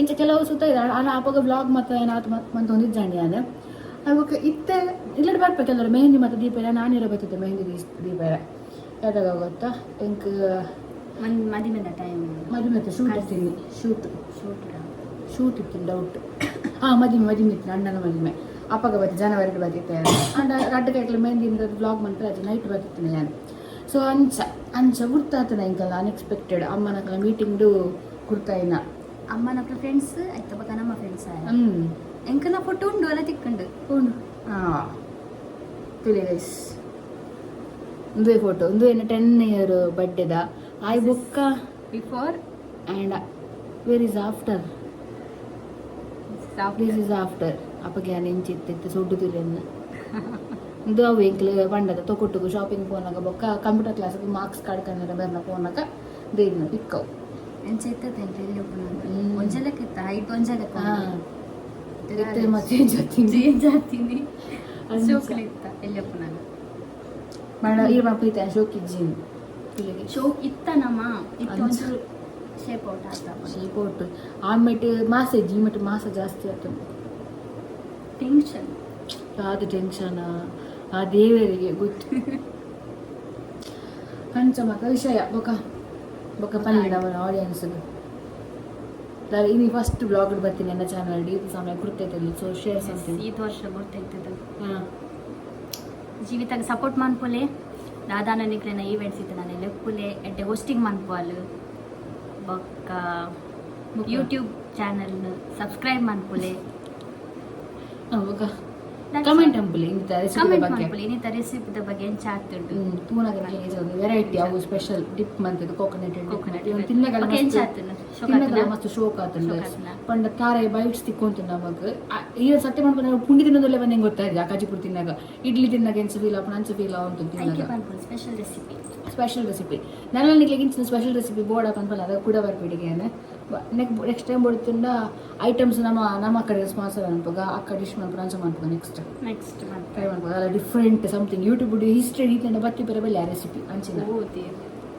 ಇಂಚ ಕೆಲವು ಸುತ್ತ ಇದೆ. ಆನ ಅಪಗ ಬ್ಲಾಗ್ ಮಾತ ಏನಾತು ಮಂತೊಂದಿಜ್ಜಾಂಡಿ ಯಾನ್. ಬೊಕ್ಕ ಇತ್ತೆ ಇಲ್ಲಡ್ ಬರ್ಪ ಕೆಲವರು ಮೆಹಂದಿ ಮಾತ ದೀಪೆರೆ. ನಾನಿರ ಬತ್ತಿತ್ತೆ ಮೆಹಂದಿ ದೀಪೆರೆ ಯಾದಾಗ ಗೊತ್ತಾ ಎಂಕ್? ಮದಿಮೆದ ಟೈಮ್. ಮದುವೆ ಶೂಟ್ ಇತ್ತೀನಿ, shoot. Shoot. Shoot ಇತ್ತು ಡೌಟ್. ಹಾಂ, ಮದಿಮೆ ಮದಿಮೆ ಇತ್ತು, ಅಣ್ಣನ ಮದಿಮೆ. ಅಪ್ಪಗ ಬತ್ತಿ ಜನವರಿ ಬತ್ತಿತ್ತೆ. ಅಂಡ ರಡ್ಡ್ ಕೈಟ್ಲ ಮೆಹಂದಿ ಬ್ಲಾಗ್ ಮನ್ಪೆ ನೈಟ್ ಬತ್ತಿತ್ತು ನಾನು. ಸೊ ಅಂಚ ಅಂಚ ಗುರ್ತಾತನ ಎಂಕಲ್ಲ ಅನ್ಎಕ್ಸ್ಪೆಕ್ಟೆಡ್ ಅಮ್ಮನಕಲ ಮೀಟಿಂಗ್ಡು ಗುರ್ತಾಯಿನ. ಅಮ್ಮನ ಫ್ರೆಂಡ್ಸ್ ಆಯ್ತು, ಬೊಕ್ಕ ನಮ್ಮ ಫ್ರೆಂಡ್ಸ್. ಎಂಕನ ಫೋಟೋ ಉಂಡು ಅಲ್ಲ ತಿಕ್ಕಂಡು. ಉಂಡು. ಹಾಂ, ತುಲಿ ಗೈಸ್, ಒಂದುವೇ ಫೋಟೋ. ಒಂದು ಏನು 10 ಇಯರ್ ಬರ್ಡೇದ ಆಯ್ ಬೊಕ್ಕ. Before. And where is after? This is after. ಅಪ್ಪಗೆ ಯಾನ್ ಎಂಚಿತ್ತು ಸೊಡ್ಡು ತುಲಿಯನ್ನ. ಇಂದು ಅವು ಎಂಕ್ಲು ಪಂಡದ ತೊಕೊಟ್ಟುಗು ಶಾಪಿಂಗ್ ಪೋನಾಗ ಬೊಕ್ಕ ಕಂಪ್ಯೂಟರ್ ಕ್ಲಾಸ್ಗೆ ಮಾರ್ಕ್ಸ್ ಕಾರ್ಡ್ ಕನ್ನಡ ಬೇರ್ನ ಪೋನಾಗ ದೇವಿನ ಪಿಕ್ಕವು. ಎಂಚ ಇತ್ತದ ಎಂಕ ಎಲ್ಲಿ ಉಪ್ಪುನ ಒಂಜಲಕ್ಕೆ ಇತ್ತ ಹೈಟ್ ಒಂಜಲಕ್ಕೆ. ಇತ್ತೆ ಮತ್ತೆ ಚೇಂಜ್ ಆತೀನಿ. ಚೇಂಜ್ ಆತೀನಿ. ಶೋಕ್ಲೆ ಇತ್ತ ಎಲ್ಲಿ ಉಪ್ಪುನಾಗ. ಮೇಡ ಈ ಮಾಪೈತೆ ಶೋಕ್ ಇಜ್ಜಿನಿ. ಶೋಕ್ ಇತ್ತ ನಮ್ಮ ಇತ್ತು. ಒಂಚೂರು ಶೇಪ್ ಔಟ್ ಆತ. ಶೇಪ್ ಔಟ್ ಆಮೇಲೆ ಮಾಸ ಇಜ್ಜಿ, ಈ ಮಟ್ಟ ಮಾಸ ಜಾಸ್ತಿ ಆಯ್ತು. ಟೆನ್ಷನ್. ಅದು ಟೆನ್ಷನ್ ಆ ದೇವರಿಗೆ ಗೊತ್ತು. ಅಂಚ ಮಾತ ವಿಷಯ. ಬೊಕ ಬೊಕ ಪನ್ನಿ ನಮ್ಮ ಆಡಿಯನ್ಸ್. ಇನಿ ಫಸ್ಟ್ ಬ್ಲಾಗ್ ಬರ್ತೀನಿ ನನ್ನ ಚಾನಲ್ ಇದು ಸಮಯ ಗುರ್ತೈತಲ್ಲ, so share something. ಈ ವರ್ಷ ಗುರ್ತೈತದ. ಜೀವಿತಾಗ ಸಪೋರ್ಟ್ ಮನ್ಪುಲೆ. ದಾದಾನ ನಿಕ್ಲೆನ ಈವೆಂಟ್ಸ್ ಇತ್ತು ನಾನು ಲೆಪ್ಪುಲೆ ಎಡ್ಡೆ ಹೋಸ್ಟಿಂಗ್ ಮನ್ಪುವಲ್. ಬೊಕ್ಕ YouTube channel subscribe ಮನ್ಪುಲೆ. ಬೊಕ ಕಮೆಂಟ್ ಅಂಪುಲೆ ಇಂತ ರೆಸಿಪಿ ಕಮೆಂಟ್ ಬಗ್ಗೆ. ಮನ್ಪುಲೆ ಇನ್ನಿತ ರೆಸಿಪಿದ ಬಗ್ಗೆ ಎಂಚ ಆತುಂಡು. ತೂನಗ ವೆರೈಟಿ ಅವು ಸ್ಪೆಷಲ್ ಡಿಪ್ ಮಂತದ್ದು ಕೋಕೋನಟ್. Coconut. ತಿನ್ನಗಲ ಬೊಕ ಎಂಚ ಆತುಂಡು? ಶೋಕ್ ತಿನ್ನಗಲ ಆತುಂಡಾ? ಮಸ್ತ್ ಶೋಕ್ ಆತುಂಡು. ಶೋಕ್ ಆತುಂಡಾ? ಪಂಡ ತಾರೆ ಬೈಟ್ಸ್ ತಿಕ್ಕೊಂತು ನಮಗ್. ಈ ಸತ್ಯ ಮಾಡ್ಕೊಂಡು ಪುಂಡಿ ತಿನ್ನೋದಲ್ಲೇ ಬಂದು ಹೆಂಗ್ ಗೊತ್ತಾಯ್ತು. ಆ ಕಾಜಿಪುರಿ ತಿನ್ನಾಗ, ಇಡ್ಲಿ ತಿನ್ನಾಗ ಎಂಚ ಫೀಲ್ ಆಪುಂಡು ಅಂಚ ಫೀಲ್ ಆವಂತು ಐಕೆ ತಿನ್ನಾಗ. ಪನ್ಪುನು ಸ್ಪೆಷಲ್ ರೆಸಿಪಿ. ಸ್ಪೆಷಲ್ ರೆಸಿಪಿ ನನ್ನ ನಿಕ್ಲೆಗಿಂಚಿನ ಸ್ಪೆಷಲ್ ರೆಸಿಪಿ ಬೋರ್ಡ್ ಪನ್ಪಲ್ಲ ಅದ ಕೂಡ ಬರ್ಪಿಡಿಗೆ. ನೆಕ್ಸ್ಟ್ ಟೈಮ್ ಬೋಡ್ತುಂಡ ಐಟಮ್ಸ್ ನಮ್ಮ ನಮ್ಮ ಕಡೆ ಸ್ಪಾನ್ಸರ್ ಅನ್ಪುಗ ಅಕ್ಕ ಡಿಶ್ ಮನ್ಪುಗ ಅಂಚ ಮನ್ಪುಗ ನೆಕ್ಸ್ಟ್. ನೆಕ್ಸ್ಟ್ ಟ್ರೈ ಮಾಡ್ಬೋದು ಅಲ್ಲ. ಡಿಫ್ರೆಂಟ್ ಸಮಥಿಂಗ್ ಯೂಟ್ಯೂಬ್ ಹಿಸ್ಟ್ರಿ ರೀತಿಯಿಂದ ಬತ್ತಿ ಬೇರೆ ಬೆಲೆ ರೆಸಿಪಿ ಅಂಚಿನ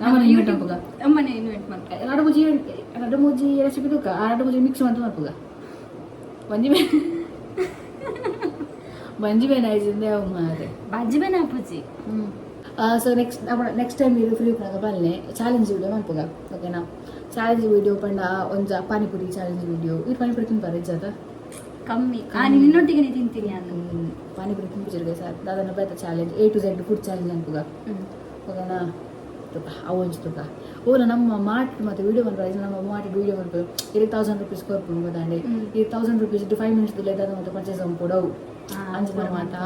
ನಮ್ಮನೆ ಇನ್ವೈಟ್ ಮನ್ಪುಗ. ನಮ್ಮನೆ ಇನ್ವೈಟ್ ಮಾಡ್ತಾರೆ. ಎರಡು ಮುಜಿ ಎರಡು ಮುಜಿ ರೆಸಿಪಿ ತೂಕ, ಆ ಎರಡು ಮುಜಿ ಮಿಕ್ಸ್ ಮಂತ ಮನ್ಪುಗ. ಒಂಜಿ ಮೇ ಬಂಜಿ ಬೇನ ಐಜಿಂದ ಅವು ಮಾರೆ. ಬಾಜಿ ಬೇನ ಅಪ್ಪುಜಿ. ಸೊ ನೆಕ್ಸ್ಟ್ ನಮ್ಮ ನೆಕ್ಸ್ಟ್ ಟೈಮ್ ಇದು ಫ್ರೀ ಉಪ್ಪುನಗ ಬಲ್ಲೆ ಚಾಲೆಂಜ್ ವಿಡಿಯೋ ಮನ್ಪುಗ, ಓಕೆನಾ? ಚಾಲೆಂಜ್ ವಿಡಿಯೋ ಪಂಡ ಒಂಜ ಪಾನಿಪುರಿ ಚಾಲೆಂಜ್ ವಿಡಿಯೋ. ಇದು ಪಾನಿಪುರಿ ತಿನ್ಪಾರೆ ಜಾತ? ಕಮ್ಮಿ. ಆ ನಿನ್ನೊಟ್ಟಿಗೆ ನೀ ತಿಂತೀನಿ ನಾನು. ಪಾನಿಪುರಿ ತಿನ್ಪಿಜಿರ್ಗೆ ಸರ್ ದಾದನ ಬೇತ challenge, A to Z food challenge ಅನ್ಪುಗ, ಓಕೆನಾ? ತುಕ ಅವು ಒಂಜಿ ತುಕ ಓಲ ನಮ್ಮ ಮಾಟ್ ಮತ್ತು ವೀಡಿಯೋ ಮನ್ಪುಗ. ನಮ್ಮ ಮಾಟ್ ವೀಡಿಯೋ ಮನ್ಪು ಇರಕ್ಕೆ 1000 ರುಪೀಸ್ ಕೊರ್ಪುಂಡು ಗೊತ್ತಾಂಡೆ. ಈ 1000 ರುಪೀಸ್ 5 ಮಿನಿಟ್ಸ್ ದಾದ ಮತ್ತು ಪರ್ಚೇಸ್ ಅನ್ಪೋಡು ಅವು. ಅಂಚ ಮಾತಾ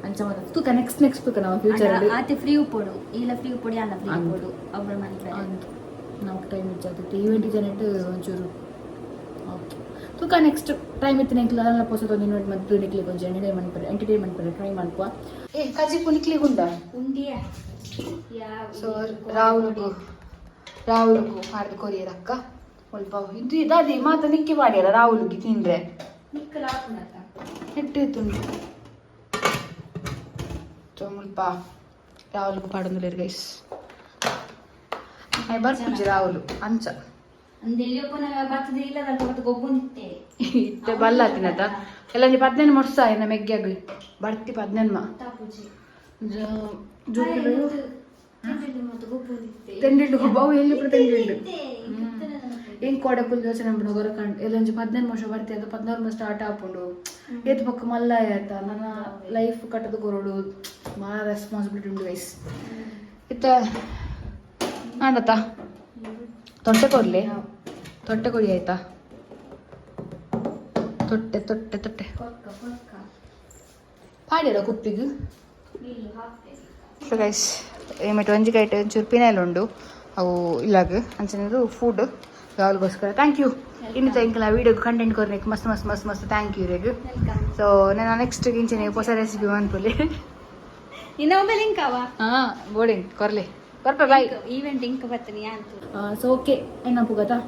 ಅಂಚ ಮಾತಾ ತೂಕ ನೆಕ್ಸ್ಟ್ ನೆಕ್ಸ್ಟ್ ತೂಕ ನಮ್ಮ ಫ್ಯೂಚರ್. ಆತೆ ಫ್ರೀ ಉಪ್ಪೋಡು ಇಲ್ಲ, ಫ್ರೀ ಉಪ್ಪೋಡು ಅಲ್ಲ, ಫ್ರೀ ಅಂದ್. ಉಪ್ಪೋಡು ಒಬ್ಬರು ಮಾಡ್ತಾರೆ. ಅಂತ ನಮ್ಗೆ ಟೈಮ್ ಇಚ್ಚಾಗ್ತಿತ್ತು ಈವೆಂಟ್ ಜನಟ್ ಒಂಚೂರು. ಓಕೆ, ತೂಕ ನೆಕ್ಸ್ಟ್ ಟೈಮ್ ಇತ್ತು ನೆಕ್ಲ ಅದನ್ನ ಪೊಸತ್ ಒಂದು ಇನ್ವೈಟ್ ಮತ್ತು ನಿಕ್ಲಿ ಕೊಂಚ ಎಂಟರ್ಟೈನ್ಮೆಂಟ್ ಪರ ಎಂಟರ್ಟೈನ್ಮೆಂಟ್ ಪರ ಟ್ರೈ ಮಾಡ್ಕೊ. ಏ ಕಜಿಪು ನಿಕ್ಲಿ ಗುಂಡ. ಉಂಡಿಯ. ಸೊ ರಾಹುಲ್ಗು ರಾಹುಲ್ಗು ಪಾಡ್ದು ಕೊರಿಯರ್ ಅಕ್ಕ ಸ್ವಲ್ಪ ಇದು ಇದಾದಿ ಮಾತ ನಿಕ್ಕಿ ಮಾಡ್ಯಾರ ರಾಹುಲ್ಗೆ ತಿಂದ್ರೆ ನೆಟ್ಟು ತುಂಡು. ಸೊ ಮುಲ್ಪ ರಾಹುಲ್ಗು ಪಾಡೊಂದುಲ್ಲೆರ್ ಗೈಸ್. ಬರ್ಪುಜಿ ರಾಹುಲ್ ಅಂಚ. ಬರ್ತದೆ ಇಲ್ಲ ಮತ್ತೆ ಗೊಬ್ಬುಂದಿತ್ತೆ. ಇತ್ತೆ ಬಲ್ಲ ತಿನ್ನತ ಎಲ್ಲ 15 ವರ್ಷ ಏನ ಮೆಗ್ಗ್ಯಾಗ ಬರ್ತಿ 15. ತಾಪುಜಿ. ಜೋಕುಲು ತೆಂಡಿಲ್ಡು ಗೊಬ್ಬ ಅವು ಎಲ್ಲಿ ತೆಂಡಿಲ್ಡು ಏನ್ ಕೋಡೆ ಕುಲ್ ಯೋಚನೆ ಮಾಡ್ಬಿಡು ಹೊರ ಕಂಡು ಎಲ್ಲೊಂಜಿ 18 ವರ್ಷ ಬರ್ತಿ ಅದು 16 ಸ್ಟಾರ್ಟ್ ಆಪುಂಡು. ಏತ್ ಪಕ್ಕ ಮಲ್ಲ ಆಯ್ತ ನನ್ನ ಲೈಫ್ ಕಟ್ಟದು ಕೊರಡು ಮಾ ರೆಸ್ಪಾನ್ಸಿಬಿಲಿಟಿ ಉಂಡು ಗೈಸ್. ಇತ್ತ ಆಂಡತ ತೊಟ್ಟೆ ಕೊರ್ಲಿ, ತೊಟ್ಟೆ ಕೊಡಿ ಆಯ್ತಾ? ತೊಟ್ಟೆ ತೊಟ್ಟೆ ತೊಟ್ಟೆ ಪಾಡ್ಯರ ಕುಪ್ಪಿಗೆ. ಸೊ ಗೈಸ್, ಏಮಿಟ್ ಒಂಜಿ ಕೈಟ್ ಒಂಚೂರು ಪಿನೈಲ್ ಉಂಡು ಅವು ಇಲ್ಲಾಗ ಅಂಚನೆ ಫುಡ್ ಯಾವಾಗಗೋಸ್ಕರ. Thank you ಇನ್ನು ಎಂಕಲ ವೀಡಿಯೋ ಕಂಟೆಂಟ್ ಕೊರ್ನೆಕ್ ಮಸ್ತ್ ಮಸ್ತ್ ಮಸ್ತ್ ಮಸ್ತ್ thank you ರೇಗ್. ಸೊ ನಾನು ನೆಕ್ಸ್ಟ್ ಇಂಚನೆ ಹೊಸ ರೆಸಿಪಿ ಮನ್ಪುಲಿ. ನಿನ್ನ ಮೊಬೈಲ್ ಇಂಕಾವ? ಹಾಂ, ಬೋಡಿಂಗ್ ಕೊರ್ಲೆ ಕೊರ್ಪೆ ಬಾಯ್. ಈವೆಂಟ್ ಇಂಕ್ ಬರ್ತೀನಿ ಅಂತ. ಸೊ ಓಕೆ, ಏನಪ್ಪು ಗೊತ್ತಾ?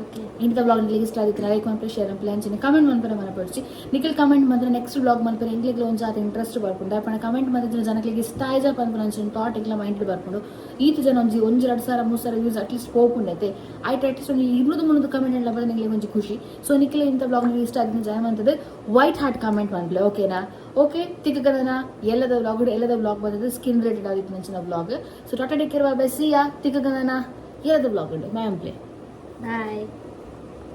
ಓಕೆ. ಇಂಥ ಬ್ಲಾಗ್ ನಿಮಗೆ ಇಷ್ಟ ಆಗಿತ್ತು ಲೈಕ್ ಮನ್ಪೆ, ಶೇರ್ ಮನ್ಪೆ, ಅಂಚನೆ ಕಮೆಂಟ್ ಮನ್ಪೆ ಮನಪಡಿಸಿ. ನಿಖಿಲ್ ಕಮೆಂಟ್ ಮಾತ್ರ ನೆಕ್ಸ್ಟ್ ಬ್ಲಾಗ್ ಮನ್ಪೆ ಎಂಗ್ಲಿಗೆ ಒಂಜಾತ ಇಂಟ್ರೆಸ್ಟ್ ಬರ್ಪುಂಡು. ಅಪ್ಪಣ ಕಮೆಂಟ್ ಮಾತ್ರ ಜನಗಳಿಗೆ ಇಷ್ಟ ಆಯ್ಜ ಪನ್ಪುನ ಅಂಚಿನ ಥಾಟ್ ಎಂಕ್ಲ ಮೈಂಡ್ ಬರ್ಪುಂಡು. ಈತ ಜನ ಒಂಜಿ ಒಂಜಿ 2000 3000 ವ್ಯೂಸ್ ಅಟ್ಲೀಸ್ಟ್ ಪೋಪುಂಡೈತೆ ಆಯ್ತು. ಅಟ್ಲೀಸ್ಟ್ ಒಂಜಿ 200 300 ಕಮೆಂಟ್ ಎಲ್ಲ ಬರ್ತದೆ, ನಿಮಗೆ ಒಂಜಿ ಖುಷಿ. ಸೊ ನಿಖಿಲ್ ಇಂಥ ಬ್ಲಾಗ್ ನಿಮಗೆ ಇಷ್ಟ ಆಗಿದ್ದು ಜಯ ಮಂತದ್ದು ವೈಟ್ ಹಾರ್ಟ್ ಕಮೆಂಟ್ ಮನ್ಪಲೆ, ಓಕೆನಾ? ಓಕೆ, ತಿಕ್ಕಗದನ ಎಲ್ಲದ ಬ್ಲಾಗ್ ಎಲ್ಲದ ಬ್ಲಾಗ್ ಬಂದದ್ದು ಸ್ಕಿನ್ ರಿಲೇಟೆಡ್ ಆಗಿತ್ತು ನಂಚಿನ blog. So tata, take care, bye, see ya. ತಿಕ್ಕಗದನ ಎಲ್ಲದ ಬ್ಲಾಗ್ ಉಂಟು ಮ್ಯಾಮ್ ಪ್ಲೇ. ಬಾಯ್.